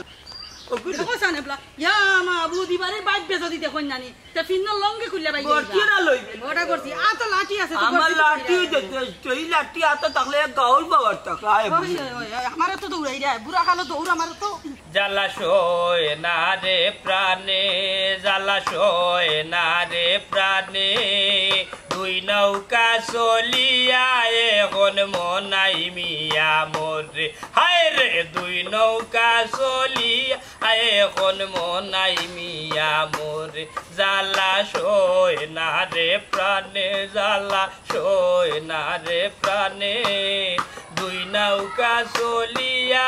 ওগু দেখো সানে বলা। ইয়া মাবুদ, ইবারে বাইক বেজো দিতে কই নানি। তে ফিন্নর লঙ্গে খুললে ভাই করছি না লইবে। ওটা করছি। আ তো লাঠি আছে, তো আমার করছি তো লাঠি ভাই। দিতে, এই লাঠি আতো থাকলে এক গাউর বাবার টাকা আয় ওই, বুঝি। ওই, ওই, ওই, আমারে তো দৌড়াই রে, বুড়া কালো দৌড় আমার তো। জ্বালা সয় না রে প্রাণে, জ্বালা সয় না রে প্রাণে, দুই নৌকা চলিয়া এখন মনাই মিয়া মরে। হায় রে, দুই নৌকা চলিয়া এখন মনাই মিয়া মরে। জ্বালা সয় না রে প্রাণে, জ্বালা সয় না রে প্রাণে, দুই নৌকা চলিয়া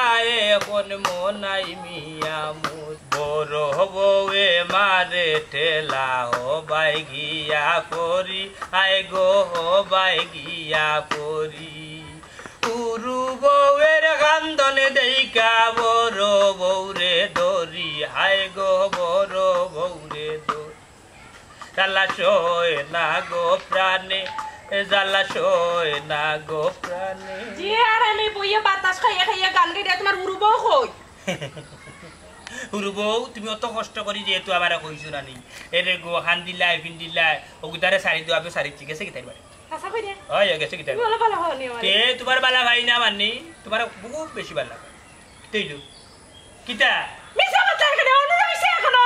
এখন মনাই মিয়া মরে। বড় বউয়ে মারে ঠেলা, হবাই গিয়া পড়ি, আয় গো হবাই গিয়া পড়ি। উরু বউয়ের কান্দন দেইখা বড় বউরে ডরি, হায় গো বড় বউরে ডরি। জ্বালা সয় না গো প্রাণে, জ্বালা সয় না গো প্রাণে। জি, আর আমি বইয়া বাতাস খাইয়া খাইয়া গান গাইরা, তোমার উরু বউ কই? উরু বউ, তুমি অত কষ্ট করি যেহেতু আমারে কইছো না নি, এরে গো, হান্দিলাই, ফিন্দিলাই, ওগুতারে সারি দেও, আমি সারি ঠিক আছে কি তাই বারে? হাছা কইরে? হয়, গেছে কিতা? তুমি ভালা ভালা হও নি আমারে। তে তোমার ভালা ভাই না মানি, তোমার বহুত বেশি ভালা লাগে। কিতা অইলো? কিতা? মিছা মাতলা কেনে? অনুরোধ অইছে এখনো।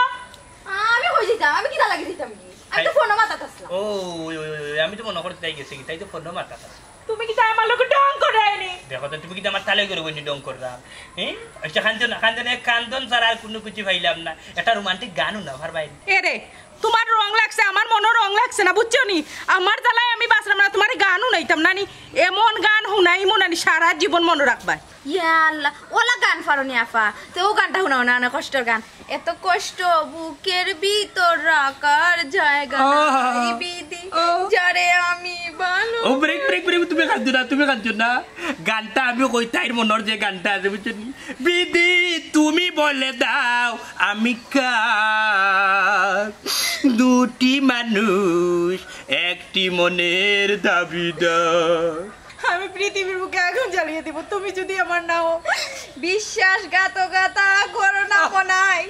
আমি কই যাইতাম? আমি কিতা লাগি যাইতাম কি? আমি তো আই- ফোনো মাতাত আছলাম। ও, ওই, ওই, ওই, ওই, আমি তো মনো করছি তাই গেছে কি, তাই তো ফোনো মাতাত আছলাম। তুমি কিতা আমার লগে ঢং কররায় নি? দেখো তো, তুমি কিতা আমার তালে করে বইনি ঢং কররায়? হ্যাঁ? আচ্ছা, কান্দো না, কান্দো না, এক কান্দন ছাড়া আর কুনু কিছু পাইলাম না। একটা রোমান্টিক গান হুনাও, পারবায় নি? এরে, তোমার রং লাগছে, আমার মনো রং লাগছে না, বুঝছো নি? আমার জ্বালায় আমি বাঁচলাম না, তোমারে গান হুনাইতাম না নি? এমন গান হুনাইমু না নি, সারা জীবন মনো রাখবায়। ইয়া আল্লাহ, ওলা গান পারো নি আফা? তে ও গানটা হুনাও না, অনেক কষ্টর গান। এত কষ্ট বুকের ভিতর রাখার জায়গা আহা। নাই বিধি, আহ। যারে আমি ভালো ও ব্রেক, ব্রেক, ব্রেক, তুমি কান্দো না, তুমি কান্দো না। গানটা আমি কই, তাইর মনর যে গানটা আছে, বুঝছো নি? বিধি, তুমি বলে দাও আমি কার, দুটি মানুষ একটি মনের দাবিদার। আমি পৃথিবীর বুকে আগুন জ্বালিয়ে দিব, তুমি যদি আমার না হও। বিশ্বাসঘাতকতা করো না, আহ। মনাই।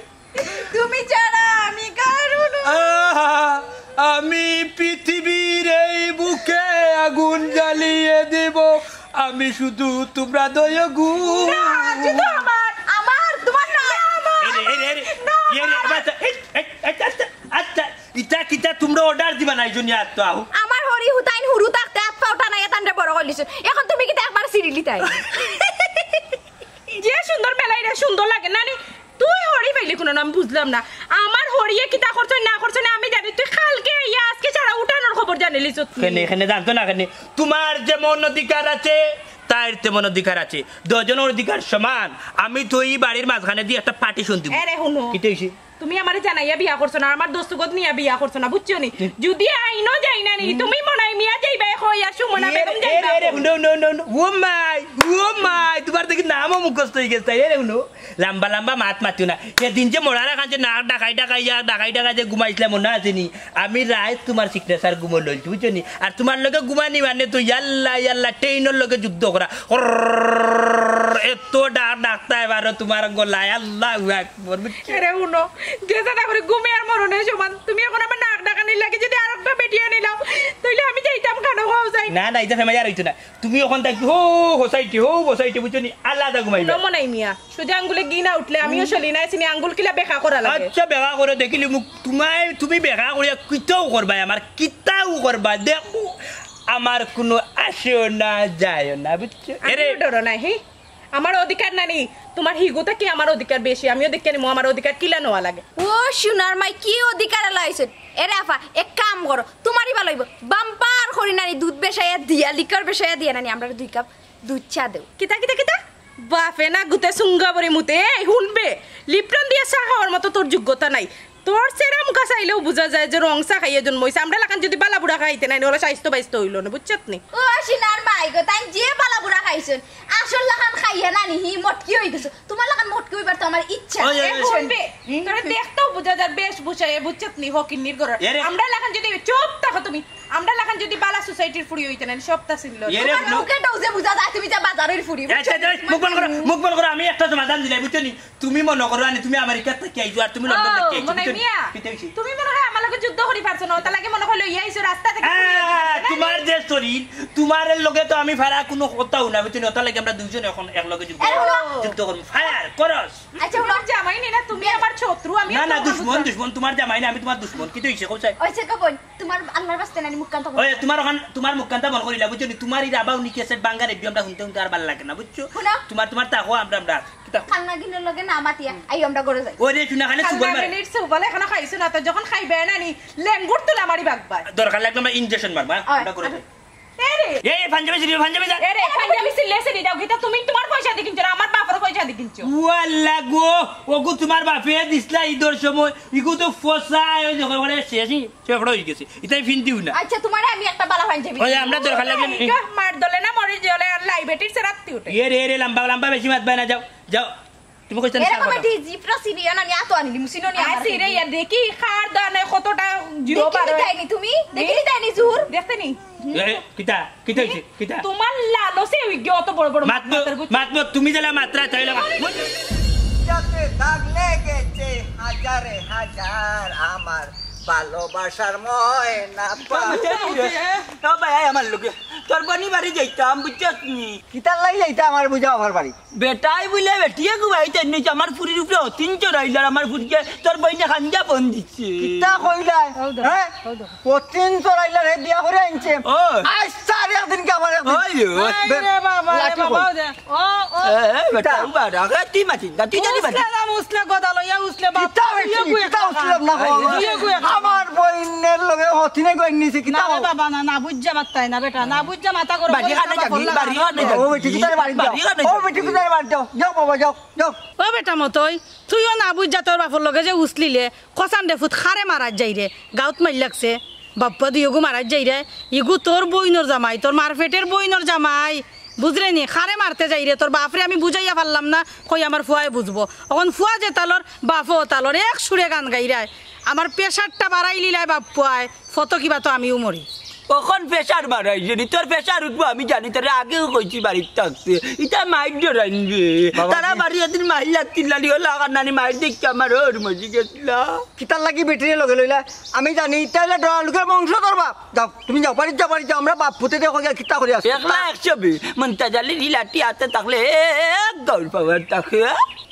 তুমি ছাড়া আমি কারো নই। আহা, আমি পৃথিবীর এই বুকে আগুন জ্বালিয়ে দিব, আমি শুধু তোমরা দুইগু। না, শুধু আমার। আমার, তোমার না। না, আমার। এরে, এরে, এরে। না, এরে, আমার। বাচ্চা, এই, এই, এই, আচ্ছা, আচ্ছা, ইটা কিতা তোমরা অর্ডার দিবা নাই জুনিয়া তো আও। আমার হরি হুতাইন হুরু থাকতে আত পাও টানাইয়া তানরে বড় করিলিছইন। এখন তুমি কিতা একবার সিরিলি তাই? যে সুন্দর মেলাইরে সুন্দর লাগে না নি? তুই হরি পাইলি কুনো না, আমি বুঝলাম না। আমার হরিয়ে কিতা করছইন না করছইন আমি জানি। তুই কালকে আইয়া আজকে সারা উঠানোর খবর জানিলিছস তুই। কেনে, কেনে জানতো না কেনে? তোমার যেমন অধিকার আছে, তাইর তেমন অধিকার আছে। দুইজনর অধিকার সমান। আমি তো ই বাড়ির মাঝখানেদি একটা পার্টিশন দিমু। এরে হুনো। কিতা অইছে? তুমি আমারে জানাইয়া বিয়া করছো না, আমার দস্তখত নিয়া বিয়া করছো না, বুঝছো নি? হুম। যদি আইনো যাই না নি, হুম। তুমি মনাই মিয়া যাইবায়, কই আর সুমনা এরে, বেগম যাইবা, এরে, এরে, কই? হুনো, হুনো, হুনো, হুনো। ও মাই, ও মাই, তোমার দেখি নামও মুখস্থ অই গেছে, এরে হুনো। লম্বা লম্বা মাত মাতিও না। সেদিন যে মরারা খান যে নাক ডাকাই ডাকাই, ইয়া ডাকাই ডাকাই যে ঘুমাইছিলাম, মনো আছে নি? আমি রাইত তোমার সিগনেচার ঘুমো লইছি, বুঝছো নি? আর তোমার লগে ঘুমানি মানে তো ইয়াল্লা, ইয়াল্লা, ট্রেইনর লগে যুদ্ধ করা। কর্রর্র, এত ডাক ডাকতায় পারো তোমার গলায়, আল্লাহু আকবার, বুঝছো? এরে হুনো, যে যেতা করি ঘুমে আর মরণে সমান। তুমি এখন আমার নাক ডাকানির লাগি যদি আরেকটা বেটি আনিলাও, তাইলে আমি যাইতাম কানো খাও যাই। না, না, ইতা ফেমাই আর অইতো না। তুমি এখন থাকি হো সোসাইটি, হো সোসাইটি, বুঝছো নি? আলাদা ঘুমাইবা। হুনো মনাই মিয়া, সোজা আঙ্গুলে ঘি না উঠলে আমিও হুম। চলি না, চিনি আঙ্গুল কিলা বেকা করা লাগে। আচ্ছা, বেকা করে দেখিলি মুখ, তোমায়, তুমি বেকা করিয়া কিতাও করবায়, আমার কিতাও করবায়। দেখো, আমার কুনো আসেও না, যায়ও না, বুঝছো? আমিও এরে। ডরো নাই, হি? আমার অধিকার নানি, তোমার হিগু থাকি আমার অধিকার বেশি, আমিও দেখিয়া নিমু আমার অধিকার কিলা নেওয়া লাগে। ও সোনার মাই, কি অধিকার আলা অইছে? এরে আফা, এক কাম করো, তোমারই ভালা অইবো, বাম্পার করি নানি দুধ বেশাইয়া দিয়া, লিকার বেশাইয়া দিয়া নানি, আমরারে দুই কাপ দুধ চা দেও। কিতা, কিতা, কিতা? বাফে না গুতে সুঙ্গা বরে মুতে। এই হুনবে, লিপটন দিয়া চা খাওয়ার মতো তোর যোগ্যতা নাই। তোর চেরা মুখা চাইলেও বুঝা যায় যে রং চা খাইয়া জন্ম অইছে। আমরা লাখান যদি বালা বুড়া খাইতে নাই, ওলা স্বাস্থ্য বাইস্থ্য অইলো না, বুঝছত নি? ও সোনার মাই গো, তাইন যে বালা বুড়া খাইছইন, আসল লাখান ইয়া নানি, হি মটকি অই গেছো। তুমার লাখান মটকি অইবার তো আমার ইচ্ছা। ওই, ওই, ওই। হুনবে, তোরে দেখতেউ বুঝা যার বেশ বুঝায়, বুঝছত নি, হকিন্নির ঘরর। এরে। আমরা লাখান যদি, চুপ থাকো তুমি, আমরা লাখান যদি বালা সোসাইটির ফুড়ি অইতে না, সবতা চিনলো। এরে, তুমার মুখে ডৌজে বুঝা যায়, তুমি যে বাজারের ফুড়ি, এ, বুঝছো? এ, এ, মুখ বন্ধ করো, মুখ বন্ধ করো, আমি একটা সমাধান দিলাই, বুঝছো নি? তুমি মনো করো আনি, তুমি আমেরিকা থাকি আইছো, আর তুমি লন্ডন থাকি আইছো, মানে বুঝছো নি? মিয়া, কিতা অইছে? তুমি মনে হয় আমার লগে যুদ্ধ করি পারছো না, অটার লাগি মনে হয় লইয়া আইছো রাস্তা থাকি। হ্যাঁ, তুমার যে শরীর, তুমার লগে তো আমি ফারা কুনু কথাউ না, বুঝছো নি? অটার লাগি আমরা দুইজন অখন একলগে যুদ্ধ, এ, হুনো। যুদ্ধ করমু। ফায়ার, করস। আচ্ছা, হুনো। তুমার জামাই নি না, তুমি আমার শত্রু, আমি না, না, দুশমন, দুশমন, তুমার জামাই না, আমি তুমার দুশমন। কিতা অইছে, কও চাই? অইছে গো বইন, তুমার আল্লার ওয়াস্তে নানি মুখ কান্তা বন্ধ। ওই, তুমার অখান, তুমার মুখ কান্তা বন্ধ করিলা, বুঝছো নি? তুমার ই রাবাউনি ক্যাসেট বাঙ্গা রেডিও আমরা হুনতে হুনতে আর ভালা লাগে না, বুঝছো? হুনো। তুমার, তুমার তা কও, আমরা, আমরা। কিতা? কান্না গিনর লগে না মাতিয়া, আইও আমরা ঘরো যাই। ওরে, শুনা খালি সুবল মারে। কান্না গিনির সুবল এখনো খাইছো না তো, যখন খাইবে না নি, লেঙ্গুর তুলা মারি বাগবায়। দরকার লাগলে আমরা ইনজেকশন মারবা, হ্যাঁ? ওই, আমরা ঘরো আচ্ছা। যাই। এরে। এই পাঞ্জাবি ছিড়ি, পাঞ্জাবি যা। এরে, পাঞ্জাবি ছিড়লে ছিড়ি দাও, কিতা তুমি তুমার পয়সা দি কিনছো না, আমার বাপর পয়সা দি কিনছো? ওয়াল্লা গো, ওগু তুমার বাপে দিছলা ইদর সময়, ইগু তো ফসা, ওই যে করে শেষই, শেষড়া অই গেছে। ইতাই ফিন্দিও না। আচ্ছা, তুমারে আমি একটা বালা পাঞ্জাবি ওই, দিমু। আমরা দরকার লাগলে এই, মার দলে না মরি জলে আর লাই বেটির সে রাত্তি উঠে। এরে, এরে, লম্বা, লম্বা বেশি মাতবায় না, যাও, যাও। তুমি কইছো না এরকম সারা কথা। এটি জিপরা সিরিয়া না, নিয়া তো আনি লিমুসিনো নিয়া আয় আমার সিরে, ইয়া দেখি খার দানে কতটা জিও দেখি পারে। দেয়নি তুমি? দেখি দেয়নি জুর? দেখতে নি? এ, কিতা? কিতা অইছে? কিতা? তুমার লালসে অই গিয়া অত বড় বড় মাত মাতবো, মাতার বুঝ- মাতবো, তুমি যেলা মাতরায় তাইলে মা-, যাতে দাগ লেগেছে হাজারে হাজার আমার ভালোবাসার ময়না পাখি। ও ভাই, আয় আমার লগে। তোর বইনর বাড়ি যাইতাম, বুঝছস নি? কিতার লাগি যাইতা আমার বুঝা আমার বাড়ি? বেটায় বুলে বেটিয়ে গুয়াই তেন নিছে, আমার ফুরির উপরে হতিন চড়াইলার, আমার ফুরিকে তোর বইনে খাঞ্জা ফোন দিছে। কিতা কইলায়? হ্যাঁ? হতিন চড়াইলার, হে বিয়া করি আনছে। ও। আইজ তার একদিন কি আমার একদিন? ওই, ওই। আরে বাবা, রে লাঠি বাবা, কই? ও দে। ও, ও। এ, এ, বেটা, কিতা? উবা রাখ, এ, তুই মাতিস না, তুই জানি মাতিস। উসলে না, উসলে গদা লইয়া উসলে বাপ। কিতা তুইও বেটি, গুয়ে কিতা খাওয়া। উসলে না হে, খাওয়া? তুইও গুয়ে খাওয়া। আমার বইনের লগে হতিনে গই নিছে, কিতা না রে কও? বাবা, না, না, বুঝা মাততায় না বেটা, না বুঝা মাতা করো, বাড়ি বলে কানে বাবা যাবি, বললা বাড়ি না। কানে যাবি। ও বেটি, কিতারে বাড়ি যাও। বাড়ি কানে ও যাবি। বেটি, কিতারে বাড়ি যাও। যাও বাবা, যাও, যাও। ও বেটা মতই, তুইও না বুঝা তোর বাপর লগে যে উসলিলে, কসান দে ফুত খারে মারাত যাইরে, গাউত মাইর লাগছে, বাপ্পা দুইওগু মারাত যাইরে, ইগু তোর বইনর জামাই, তোর মার পেটর বইনর জামাই, বুঝরে নি? খারে মারতে যাইরে, তোর বাপরে আমি বুঝাইয়া পারলাম না, কই আমার ফুয়ায় বুঝবো। অখন ফুয়া যে তালর, বাপও তালর, এক সুরে গান গাইরায়। আমার প্রেশারটা বাড়াইলিলায় বাপ্পুয়ায়, ফত কিবা তো আমিও মরি। অখন প্রেশার বাড়াইছে নি, তোর প্রেশার উঠবো আমি জানি, তোরে আগেও কইছি বাড়িত থাকতে। ইতা মাইর ডরাইন রে। বাবা তারা জি। বাড়ি এদিন মাইর লাগতিল না, লিও লাগার নানি মাইর দেখতে আমার ওর মজি গেছিলা। কিতার লাগি বেটিরে লগে লইলা? আমি জানি, ইতা অইলে ডরা লোকের বংশধর বাপ। যাও, তুমি যাও, বাড়িত যাও, বাড়িত যাও। আমরা বাপ পুতে দেখো গিয়া কিতা করি আছো। একলা একশো বি, মন্তাজ আলীর ই লাঠি হাতে থাকলে এক দৌড় পাওয়ার থাকে।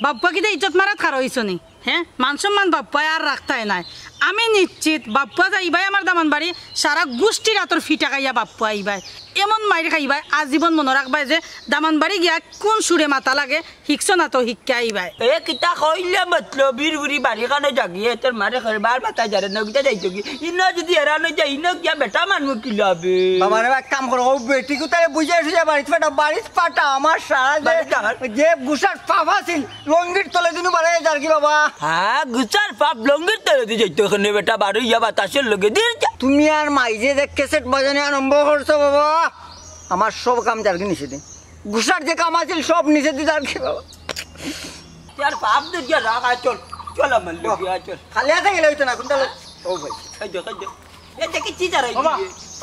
বাপ্পা কিতা ইজ্জত মারাত খাড়া অইছো নি? হ্যাঁ, মান সম্মান বাপ্পায় আর রাখতায় নায়। আমি নিশ্চিত বাপ্পা যাইবায় আমার দামান বাড়ি, সারা গুষ্টির আতর ফিটা খাইয়া বাপ্পা আইবায়। এমন মাইর খাইবায়, আজীবন মনো রাখবায় যে দামান বাড়ি গিয়া কোন সুরে মাতা লাগে, হিকছো না তো হিক্কা আইবায়। এ কিতা কইলে মতলবির বুড়ি বাড়ি কানো জাগিয়ে তোর মারে করে বার মাথা জারে নগিতা যাইতো কি? ইনো যদি এরা নই যায়, ইনো গিয়া বেটা মানমু কি লবে? বাবা রে, এক কাম করো, ও বেটি কোথায় বুঝে এসে যা বাড়িত ফাটা, বাড়িত ফাটা, আমার সারা যে, বাড়িত যাওয়ার যে গুসার ফাফা ছিল, লঙ্গির তলে দিনু বাড়াইয়া যার কি বাবা? হ্যাঁ, গুসার ফাপ লঙ্গির তলে দি যাইতো ওখানে বেটা, বারো ইয়া বাতাসের লগে দিন যা। তুমি আর মাইজে যে ক্যাসেট বাজানি আরম্ভ করছো বাবা, আমার সব কাম যার কি নিষেধে। গুসার যে কাম আছিল সব নিষেধে যার কি বাবা। ইয়ার বাপ দে গিয়া রাগ আয় চল, চল আমার লগে আয় চল। খালি হাতে গেলে অইতো না, কোনটা লো-, ও ভাই। খাই দে, খাই দে। এ দেখি চিজ আর ও বা,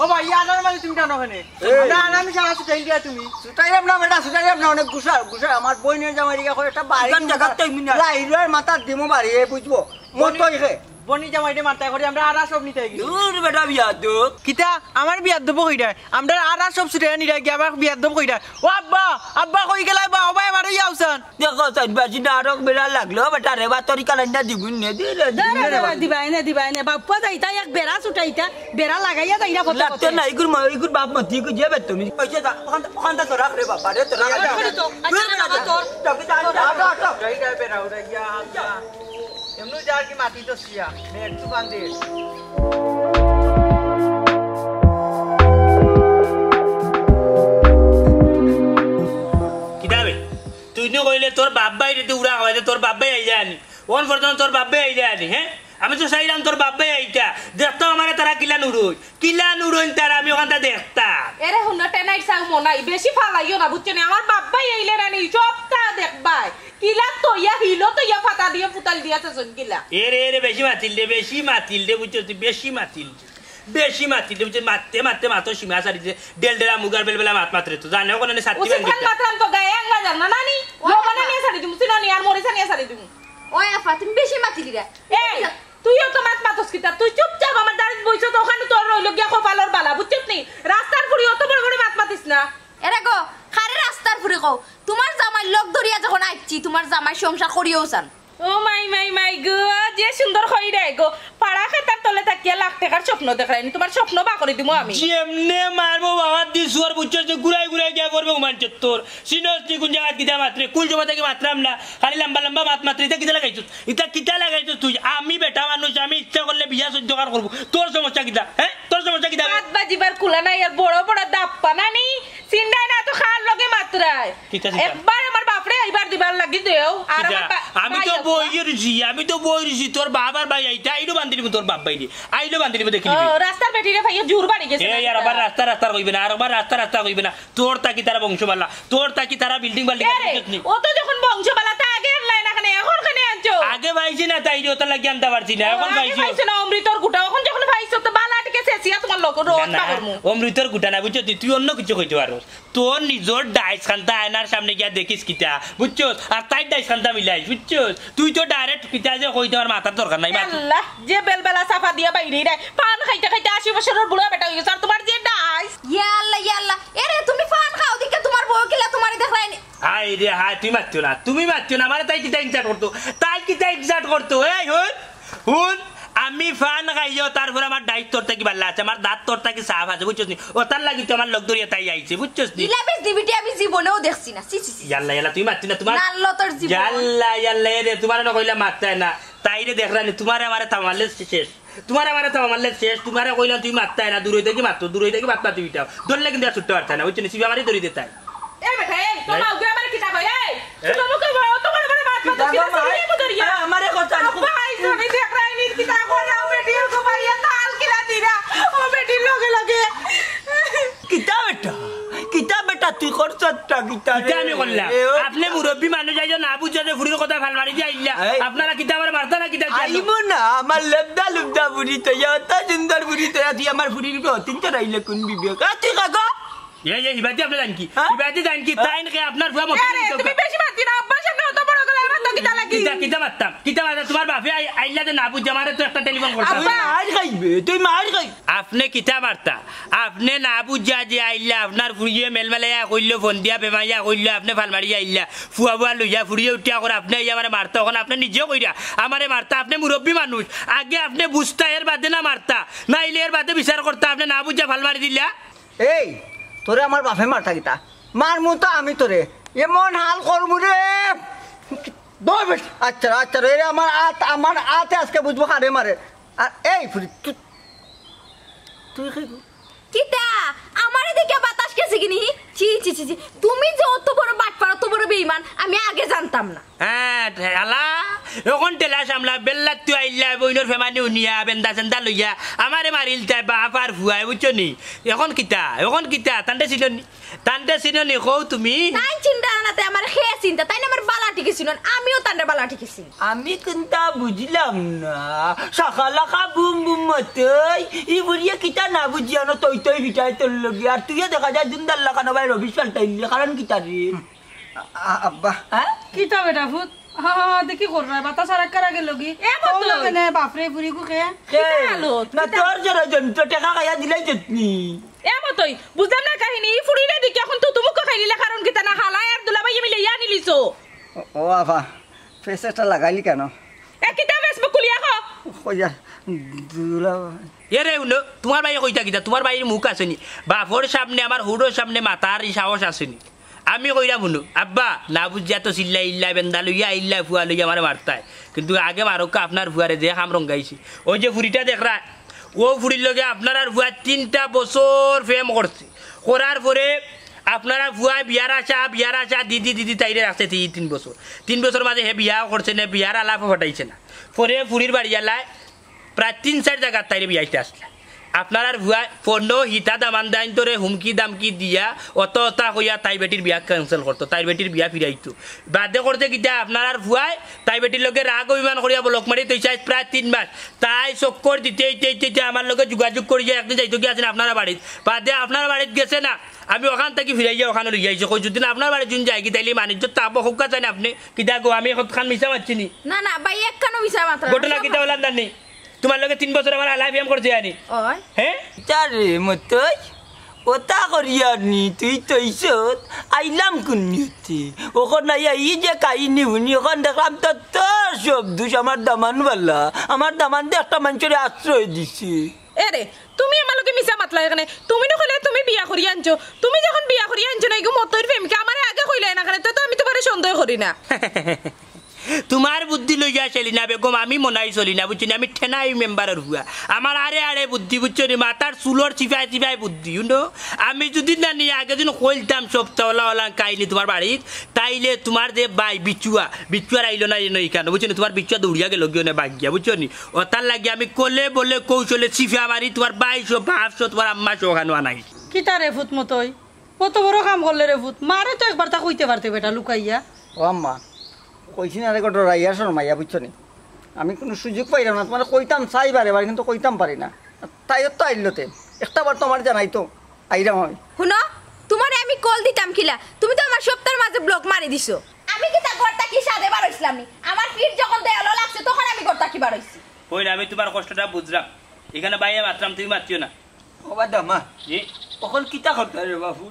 ও বা, ইয়া আনার মাঝে তুমি টানো ওখানে। এই। না, না, আমি সারা ছুটাই দিয়া তুমি। ছুটাইলাম না বেটা, ছুটাইলাম না, অনেক গুসা, গুসা। আমার বইনের জামাই রিগা করে একটা বাড়ি ইখান দিমু জাগাত তাই মিনা। লাই রুয়ার মাথার দিমু বাড়ি, এ বুঝবো। মন বনি, তো ইখে। বনি জামাইরে মারতায় করি আমরা আর সব নিতায় গেছি। দূর বেটা বিয়াদব। কিতা? আমার বিয়াদব কইরা? আমরা আর সব ছুটাইয়া নিরা গিয়া আবার বিয়াদব কইরা। ও আব্বা, আব্বা কই গেলায় বা? ও ভাই আমার ইয়া উসান। দেখো, চাইরবাসি নাটক বেড়া লাগলো, বেটা রে বা, তরি কালাই না দিবুন নে, দে রে, দে রে, দে রে। দিবায় নে, দিবায় নে। বাপ্পা যাইতা এক বেড়া ছুটাইতা, বেড়া লাগাইয়া যাইরা ফটো লাগতো ফটো। না, ইগুর মা, ইগুর বাপ মতি, ইগুর যে বেতমি। ওই যে যা, ওখান, ওখান তো রাখ রে বাবা, রে তো রাখ। আচ্ছা, রে বাবা। আচ্ছা, রে বাবা, তোর। তোকে যা, যা, যা, যা। যাই, যাই, বেড়া, ওরা গিয়া, যা। এমনু যার কি মাটি তো সিয়া, নে, একটু বান্ধে। কিতা বে? তুই নু কইলে তোর বাপ ভাই রে, তুই উড়া খাওয়াইতে তোর বাপ ভাই আইলে আনি। অন পর্যন্ত তোর বাপ ভাই আইলে আনি, হ্যাঁ? আমি তো চাইলাম তোর বাপ ভাই আইতা। দেখতাম আমারে তারা কিলা নুরই। কিলা নুরইন তারা আমি ওখানটা দেখতাম। এরে হুনো, টেনাইট চাও মনাই, বেশি ফালাইও না, বুঝছো নি? আমার বাব্বাই এইলে নানি সবটা দেখবায়। কিলা তইয়া হিলো তইয়া ফাতা দিয়া ফুতাল দিয়া শেষ অইন কিলা। এ রে, এ রে, বেশি মাতিল রে, বেশি মাতিল রে, বুঝছো তুই? বেশি মাতিল রে। বেশি মাতিল রে, বুঝছো? মাততে মাততে মাতো সীমা ছাড়ি দিছে। ডেলডেলা মুগার বেলবেলা মাত মাতরে তো। জানে ওখানে সাথী বুঝছো, ভাঙ খান দিতে। মাতলাম তো গায়ে আংলা জান না নানি? ও ও বাবা। বানানিয়া ছাড়ি দিমু, চিনো নি? আর মরিচা নিয়া ছাড়ি দিমু। ওই আফা, তুমি বেশি মাতিলি রে। এই, তুইও তো মাত মাতস কিতা? তুই চুপচাপ আমার দাঁড়িত বইছস, তো ওখানে তোর রইল গিয়া কপালর বালা, বুঝছস নি? রাস্তার ফুড়ি অত বড় বড় মাত মাতিস না। এরে গো, খারে রাস্তার ফুড়ি কও। তোমার জামাই লগ ধরিয়া যখন আইছি, তোমার জামাই সংসার করিও চান। ও মাই, মাই, মাই গো, যে সুন্দর কইরে গো। পাড়া খেতার তলে থাকিয়া লাখ টাকার স্বপ্ন দেখরায়নি, তোমার স্বপ্ন বা করি দিমু আমি। যেমনে মারবো বাবার দি সুয়ার বুঝছস যে ঘুরাই ঘুরাই গিয়া পড়বে উমান চত্বর। চিনস নি কোন জায়গাত কিতা মাতরে? কুল জমা থাকি মাতরাম না। খালি লম্বা লম্বা মাত মাতরে। ইতা কিতা লাগাইছস? ইতা কিতা লাগাইছস তুই? আমি বেটা মানুষ, আমি ইচ্ছা করলে বিয়া চৌদ্দ কার করবো। তোর সমস্যা কিতা? হ্যাঁ? তোর সমস্যা কিতা? মাত বাজিবার কুলা নাই, আর বড় বড় দাপ্পা নানি। চিন্তায় না তো খার লগে মাতরায়। কিতা চিন্তা? একবার আমার বাপরে আইবার দিবার লাগি দেও, আর কিতা? আমার বা-, আমি তো ভাই বই রইছি, আমি তো বই রইছি। তোর বাবার ভাই আইতা, আইলো বান্ধিলিব তোর বাপ ভাইরে। আইলো বান্ধিলিব দেখিলিবি। ও, রাস্তার বেটিরে ভাইয়ে জোর বাড়ি গেছে এ, না আর আবার কিতা? রাস্তা রাস্তা কইবে না, আর আবার রাস্তা রাস্তা কইবে না। তোর তাকি তারা বংশমালা, তোর তাকি তারা বিল্ডিং বাল্ডিং এ রে, করছিস নি? ও তো যখন বংশমালা, তা আগে আনলাই না কেনে, এখন কেনে আনছো? আগে পাইছি না, তাই রে, ওটার লাগি আনতে পারছি না, ও, এখন আগে পাইছি। পাইছো না অমৃতর গুটা, এখন যখন পাইছো তো বালা টিকে শেষিয়া তোমার লোক রোজ না, না, পাগরমু। অমৃতর গুটা না, বুঝছো তুই, তুই অন্য কিছু কইতে পারো। তোর নিজর ডাইস খান্তা আয়নার সামনে গিয়া দেখিস কিতা, বুঝছস? আর তাই ডাইস খান্তা মিলাইস, বুঝছস? তুই তো ডাইরেক্ট কিতা যে কইতে আমার মাথার দরকার নাই, মাথা আল্লাহ, যে বেলবেলা সাফা দিয়া বাইরে রে, পান খাইতে খাইতে আশি বছরের বুড়া বেটা হয়ে গেছে, আর তোমার যে ডাইস। ইয়া আল্লাহ, ইয়া আল্লাহ, এরে তুমি পান খাও দিকে তোমার বউ কিলা তোমারে দেখলায়নি। হায় রে হায়, তুই মাতিও না, তুমি মাতিও না, আমারে তাই কিতা ইনসাল্ট করতো, তাই কিতা ইনসাল্ট করতো, এই হুন, হুন, আমি পান খাইও, তারপর আমার ডাইস তোর থাকি বালা আছে, আমার দাঁত তোর থাকি সাফ আছে, বুঝছস নি? ও তার লাগি তো আমার লগ ধরিয়া তাই আইছে, বুঝছস নি? ইলা বেশ দিবিটি আমি জীবনেও দেখছি না, ছি, ছি, ছি। ইয়াল্লা, ইয়াল্লা, তুই মাতিও না, তোমার নাল্লো তোর জীবন। ইয়াল্লা, ইয়াল্লা, এ রে, তোমার না কইলা মাততায় না, তাই রে দেখরা নি, তোমারে আমারে থামালে শেষ। তোমারে আমারে থামালে শেষ, তোমারে কইলাম তুমি মাততায় না, দূরই থাকি মাতো, দূরই থাকি মাত মাতি বিটাও। ধরলে কিন্তু আর ছুটতে পারতায় না, বুঝছো নি? সিবা মারি ধরি দিতায়। এ বেটা, এই, তোর এই। মা উঠে আমারে কিতা কয়, এই? এ? ছোট মুখে বড়, অত বড় বড় মাত মাতো, কিতা কিতা মার? সিবা মুখ ধরিয়া? এ, আমারে কথা নি। আব্বা, এই জমি দেখরায় নি, কিতা করলাও, বেটির গো ভাইয়া, তাল কিলা দিরা, ও বেটির লগে লগে। কিতা বেটা? কিতা বেটা তুই করছস তা কিতা রে? কিতা আমি করলাম? এ, ও আপনি মুরব্বী মানুষ আইয়া না বুঝা যে ফুড়ির কথা ফাল মারি দিয়া আইলা। এই। আপনারা কিতা আমারে মারতা না কিতা জানো? আইবো না, আমার লেবদা লুবদা ফুড়ি তো, ইয়া অত সুন্দর ফুড়ি তো, তুই আমার ফুড়ির উপরে অতিন চড়াইলে কোন বিবেক? এ, তুই কাকা? এ, এ, হিবাদি আপনি জান কি? হ্যাঁ? হিবাদি জান কি? তাইন কে আপনার ফুয়া মতো আরে, তুমি বেশি মাতি না, আব্বার সামনে অত বড় গলায় আমার তো কিতা লাগি? কিতা, কিতা মারতাম? কিতা মারতাম? তোমার বাপে আই-, আইলা যে না বুঝা আমারে তো একটা টেলিফোন করতাম। আব্বা। মার খাইবে, তুই মার খাই। আপনে কিতা বার্তা? আপনে না বুঝা যে আইলা, আপনার ফুড়িয়ে মেলমেলাইয়া কইলো, ফোন দিয়া বেমাইয়া কইলো, আপনে ফাল মারিয়া আইলা, ফুয়া ফুয়া লইয়া ফুড়িয়ে উঠিয়া করে আপনে আইয়া আমারে মারতা, অখন আপনে নিজেও কইরা আমারে মারতা। আপনে মুরব্বী মানুষ, আগে আপনে বুঝতা, এর বাদে না মারতা, নাইলে এর বাদে বিচার করতা। আপনে না বুঝা ফাল মারি দিলা। এই, তোরে আমার বাপে মারতা কিতা? মারমু তো আমি তোরে, এমন হাল করমু রে। দৌড় বেশ। আচ্ছা, আচ্ছা, এরে আমার আত, আমার আতে আজকে বুঝবো কারে মারে। আর এই ফুড়ি, তুই, তুই কি গো? কিতা? আমারে দেখে বাতাস গেছে কিনি? ছি, ছি, ছি, ছি। তুমি যে অত বড় বাটপার, অত বড় বেঈমান, আমি আগে জানতাম না। হ্যাঁ, ঠেলা। অখন ঠেলা সামলা, বেল্লাত তুই আইলা, বইনর ফেমানি উনিয়া, বেন্দা সেন্দা লইয়া, আমারে মারিলতায় বাপ আর ফুয়ায়, বুঝছো নি? অখন কিতা? অখন কিতা? তান্ডে ছিল নি? তানরে চিনো নি কও তুমি? তাইন চিনতা না, তাইন আমারে কে চিনতা? তাইন আমার বালা ঠিকে চিনইন, আমিও তানরে বালা ঠিকে চিনি। আমি কুন্তা বুঝলাম না। শাকালাকা বুম বুম মতই, ই বুড়িয়ে কিতা না বুঝিয়া না তৈ তৈ ফিটায় তোর লগে। আর তুইও দেখা যায় দুন্দার লাখান ভাই রবিশ পাল্টাইলি, কারণ কিতা রে? আ-, আব্বা। হ্যাঁ? কিতা বেটা ফুত? হা, হা, হা, দেখি কররা, বাতাস আর একবার আগে লগি। এ মতই। কও না কেনে, বাপরে, বুড়ি কুকে? কে? কিতা আলো? না, কিতা? তোর জন্য জন্য তো টেকা খাইয়া দিলাই যত্নি। এ মতই, বুঝলাম না কাহিনী। ই ফুড়িরে দেখি অখন তুতু মুখ খাইলিলা, কারণ কিতা না হালায় আর দুলাভাইয়ে মিলে ইয়া নিলিছো। ও, ও আফা, ফেস একটা লাগাইলি কেন? এ কিতা Facebook খুলিয়া কও? কইয়া, দুলাভাই। এ রে, হুনো, তুমার ভাইয়ে কইতা কিতা? তুমার ভাইর মুখ আছে নি? বাপর সামনে, আমার হুড়োর সামনে মাতার ই সাহস আছে নি? আমি কইরাম হুনো, আব্বা, না বুঝিয়া তো চিল্লাইল্লা, বেন্দা লইয়া আইল্লা, ফুয়া লইয়া আমারে মারতায়। কিন্তু আগে মারউক্কা আপনার ফুয়ারে, যে কাম রঙ্গাইছে। ওই যে ফুড়িটা দেখরা, অউ ফুড়ির লগে আপনারার ফুয়ায় তিনটা বছর প্রেম করছে। করার পরে আপনারার ফুয়ায় বিয়ার আশা, বিয়ার আশা, দিদি, দিদি, তাইরে রাখছে তি-, তিন বছর। তিন বছর মাঝে হে বিয়াও করছে না, বিয়ার আলাপও ফাটাইছে না। পরে ফুড়ির বাড়িআলায় প্রায় তিন চাইর জাগাত তাইরে বিয়াইতে আসলা। আপনারার ফুয়ায় ফোনো হিতা দামান দাইন তোরে হুমকি দামকি দিয়া অত অতা কইয়া তাই বেটির বিয়া cancel করতো, তাই বেটির বিয়া ফিরাইতো। বাদে করছে কিতা, আপনারার ফুয়ায় তাই বেটির লগে রাগ অভিমান করিয়া block মারি থইছে আইজ প্রায় তিন মাস। তাই চক্কর দিতে দিতে দিতে দিতে আমার লগে যোগাযোগ করিয়া একদিন যাইতো কি আছেন আপনারা বাড়িত, বাদে আপনারা বাড়িত গেছে না, আমি ওখান থাকি ফিরাইয়া ওখানো লইয়া আইছি। কই যদি না আপনার বাড়িত যদি যাই কি তাইলে মানুষ তো তাবো হক্কা চাই না আপনি। কিতা গো, আমি কতখান মিছা মারছি নি? না, না, ভাই, একখানো মিছা মাত্র না। ঘটনা কিতা বললাম জানি? তোমার লগে তিন বছর আমার আলাপ বিয়াম করছে আনি। ওই। হ্যাঁ? চারে মতই, ওটা করিয়ার নি, তুই তো ইসত, আইলাম কোন নিয়তে? ওখান নাই, এই যে কাহিনী হুনি, ওখান দেখলাম তো তোর সব দোষ, আমার দামানওয়ালা। আমার দামান দে একটা মানুষের আশ্রয় দিছে। এরে, তুমি আমার লগে মিছা মাতলা এখানে। তুমি না কইলে তুমি বিয়া করিয়া আনছো। তুমি যখন বিয়া করিয়া আনছো না, এগু মতইর প্রেমিকা, আমারে আগে কইলে না কেনে, তো, তো আমি তোমারে সন্দেহ করি না। তোমার বুদ্ধি লইয়া চলি না বেগম, আমি মনাই চলি না, বুঝছো নি? আমি ঠেনাই মেম্বারর ফুয়া। আমার আরে আরে বুদ্ধি, বুঝছো নি? মাথার চুলর চিপায় চিপায় বুদ্ধি, you know? আমি যদি না নিয়ে আগে দিন কইলতাম সপ্তাহ ওলা ওলা কাহিনী তোমার বাড়িত, তাইলে তোমার যে ভাই বিচুয়া, বিচুয়ার আইলো না এনে এখানে, বুঝছো নি? তোমার বিচুয়া দৌড়িয়া গেল গিয়ে বাগিয়া, বুঝছো নি? ও তার লাগে আমি কলে বলে কৌশলে চিপা মারি তোমার ভাই সহ, বাপ সহ, তোমার আম্মা সহ ওখানে আনাই। কিতা রে ফুত মতই? কত বড় কাম করলে রে ফুত? মারে তো একবার তা কইতে পারতে বেটা লুকাইয়া। ও আম্মা, কইছি না রে গো, ডরাইয়া শরমাইয়া, বুঝছো নি? আমি কোনো সুযোগ পাইলাম না, তোমার কইতাম চাই বারে বারে, কিন্তু কইতাম পারি না। তাই তো আইলতে, একটা বার তোমার জানাই তো, আইরাম আমি। হুনো, তোমারে আমি কল দিতাম কিলা, তুমি তো আমার সপ্তাহের মাঝে ব্লক মারি দিছো। আমি কিতা ঘর থাকি সাদে বার হইছিলাম নি? আমার ফিট যখন দেয়ালো লাগছে, তখন আমি ঘর থাকি বার হইছি। কই না, আমি তোমার কষ্টটা বুঝলাম, এখানে বাইরে মাতলাম, তুমি মাতিও না। ও বাদা মা, জি? অখন কিতা করতে রে বাপু?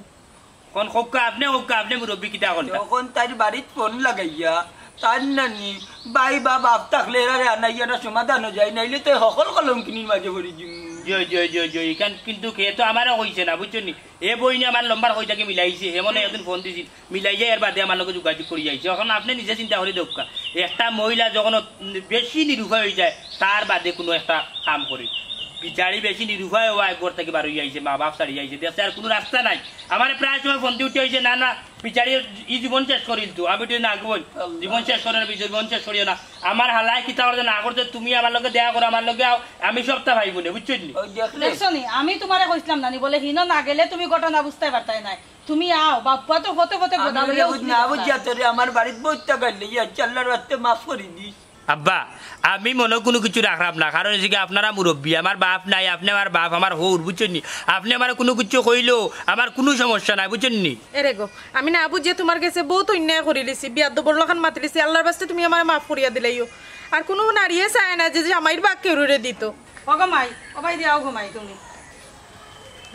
কোন খোকা? আপনি খোকা, আপনি মুরব্বী, কিতা করতা? অখন তাইর বাড়িত ফোন লাগাইয়া, তার নানি, ভাই বা বাপ থাকলে এরারে আনাইয়া না সমাধান হয়ে যায়, নাইলে তো হকল কলম কিনির মাঝে পড়ি দিমু। জয়, জয়, জয়, জয়, ইখান কিন্তু কে তো আমারও কইছে না, বুঝছো নি? এ বইনে আমার নম্বর কই থাকি মিলাইছে, হে মনে হয় একদিন ফোন দিছিল, মিলাইয়া এর বাদে আমার লগে যোগাযোগ করি যাইছে। অখন আপনি নিজে চিন্তা করি দেখউক্কা, একটা মহিলা যখন বেশি নিরুপায় হয়ে যায়, তার বাদে কোনো একটা কাম করে। বিচারি বেশি নিরুপায় হওয়া এক ঘর থাকি বার হয়ে আইছে, মা বাপ ছাড়ি আইছে, দেশে আর কোনো রাস্তা নাই। আমার প্রায় সময় ফোন দিয়ে উঠে হয়েছে, "না, না, বিচারি ই জীবন শেষ করিল তো।" আমি তো না গই, জীবন শেষ করে না, জীবন শেষ করিও না। আমার হালায় কিতা করতে না করতে, তুমি আমার লগে দেখা করো, আমার লগে আও, আমি সবটা ভাই বোনে, বুঝছো নি? ওই দেখলে। দেখছো নি, আমি তোমারে কইছিলাম না নি, বলে হিনো না গেলে তুমি ঘটনা বুঝতে পারতাই নাই। তুমি আও, বাপ্পা তো ফতে ফতে আমি গোদা লইয়া বুঝ-, উঠলি না দেখলাম। বুঝিয়া তোরে আমার বাড়িত বইতে গেলে, ইয়া আল্লাহর রাস্তে মাফ করি দিস। আব্বা, আমি মনে কোনো কিছু রাখলাম না, কারণ হচ্ছে কি, আপনারা মুরব্বী, আমার বাপ নাই, আপনি আমার বাপ, আমার হউর, বুঝছেন নি? আপনি আমার কোনো কিছু কইলেও আমার কোনো সমস্যা নাই, বুঝছেন নি? এরে গো, আমি না বুঝিয়া তোমার গেছে বহুত অন্যায় করি লিছি, বিয়াদ্দবর লাখান মাতি লিছি, আল্লাহর বাস্তে তুমি আমারে মাফ করিয়া দিলাইও। আর কোনো নারীয়ে চায় না যে জামাইর ভাগ কেউরে দিত। ও গো মাই, ও ভাই দিয়াও গো মাই তুমি।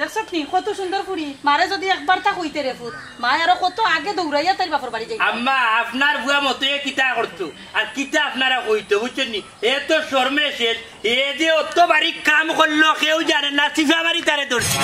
দেখছত নি, কত সুন্দর ফুড়ি। মারে যদি একবার তা কইতে রে ফুত, মায় আরো কত আগে দৌড়াইয়া তাইর বাপর বাড়ি যাইতো। আম্মা, আপনার ফুয়া মতইয়ে কিতা করতো, আর কিতা আপনারা কইতো, বুঝছেন নি? এ তো শরমে শেষ, এ যে অত বাড়ি কাম করলো, কেউ জানে না, চিপা মারি তারে ধরছে।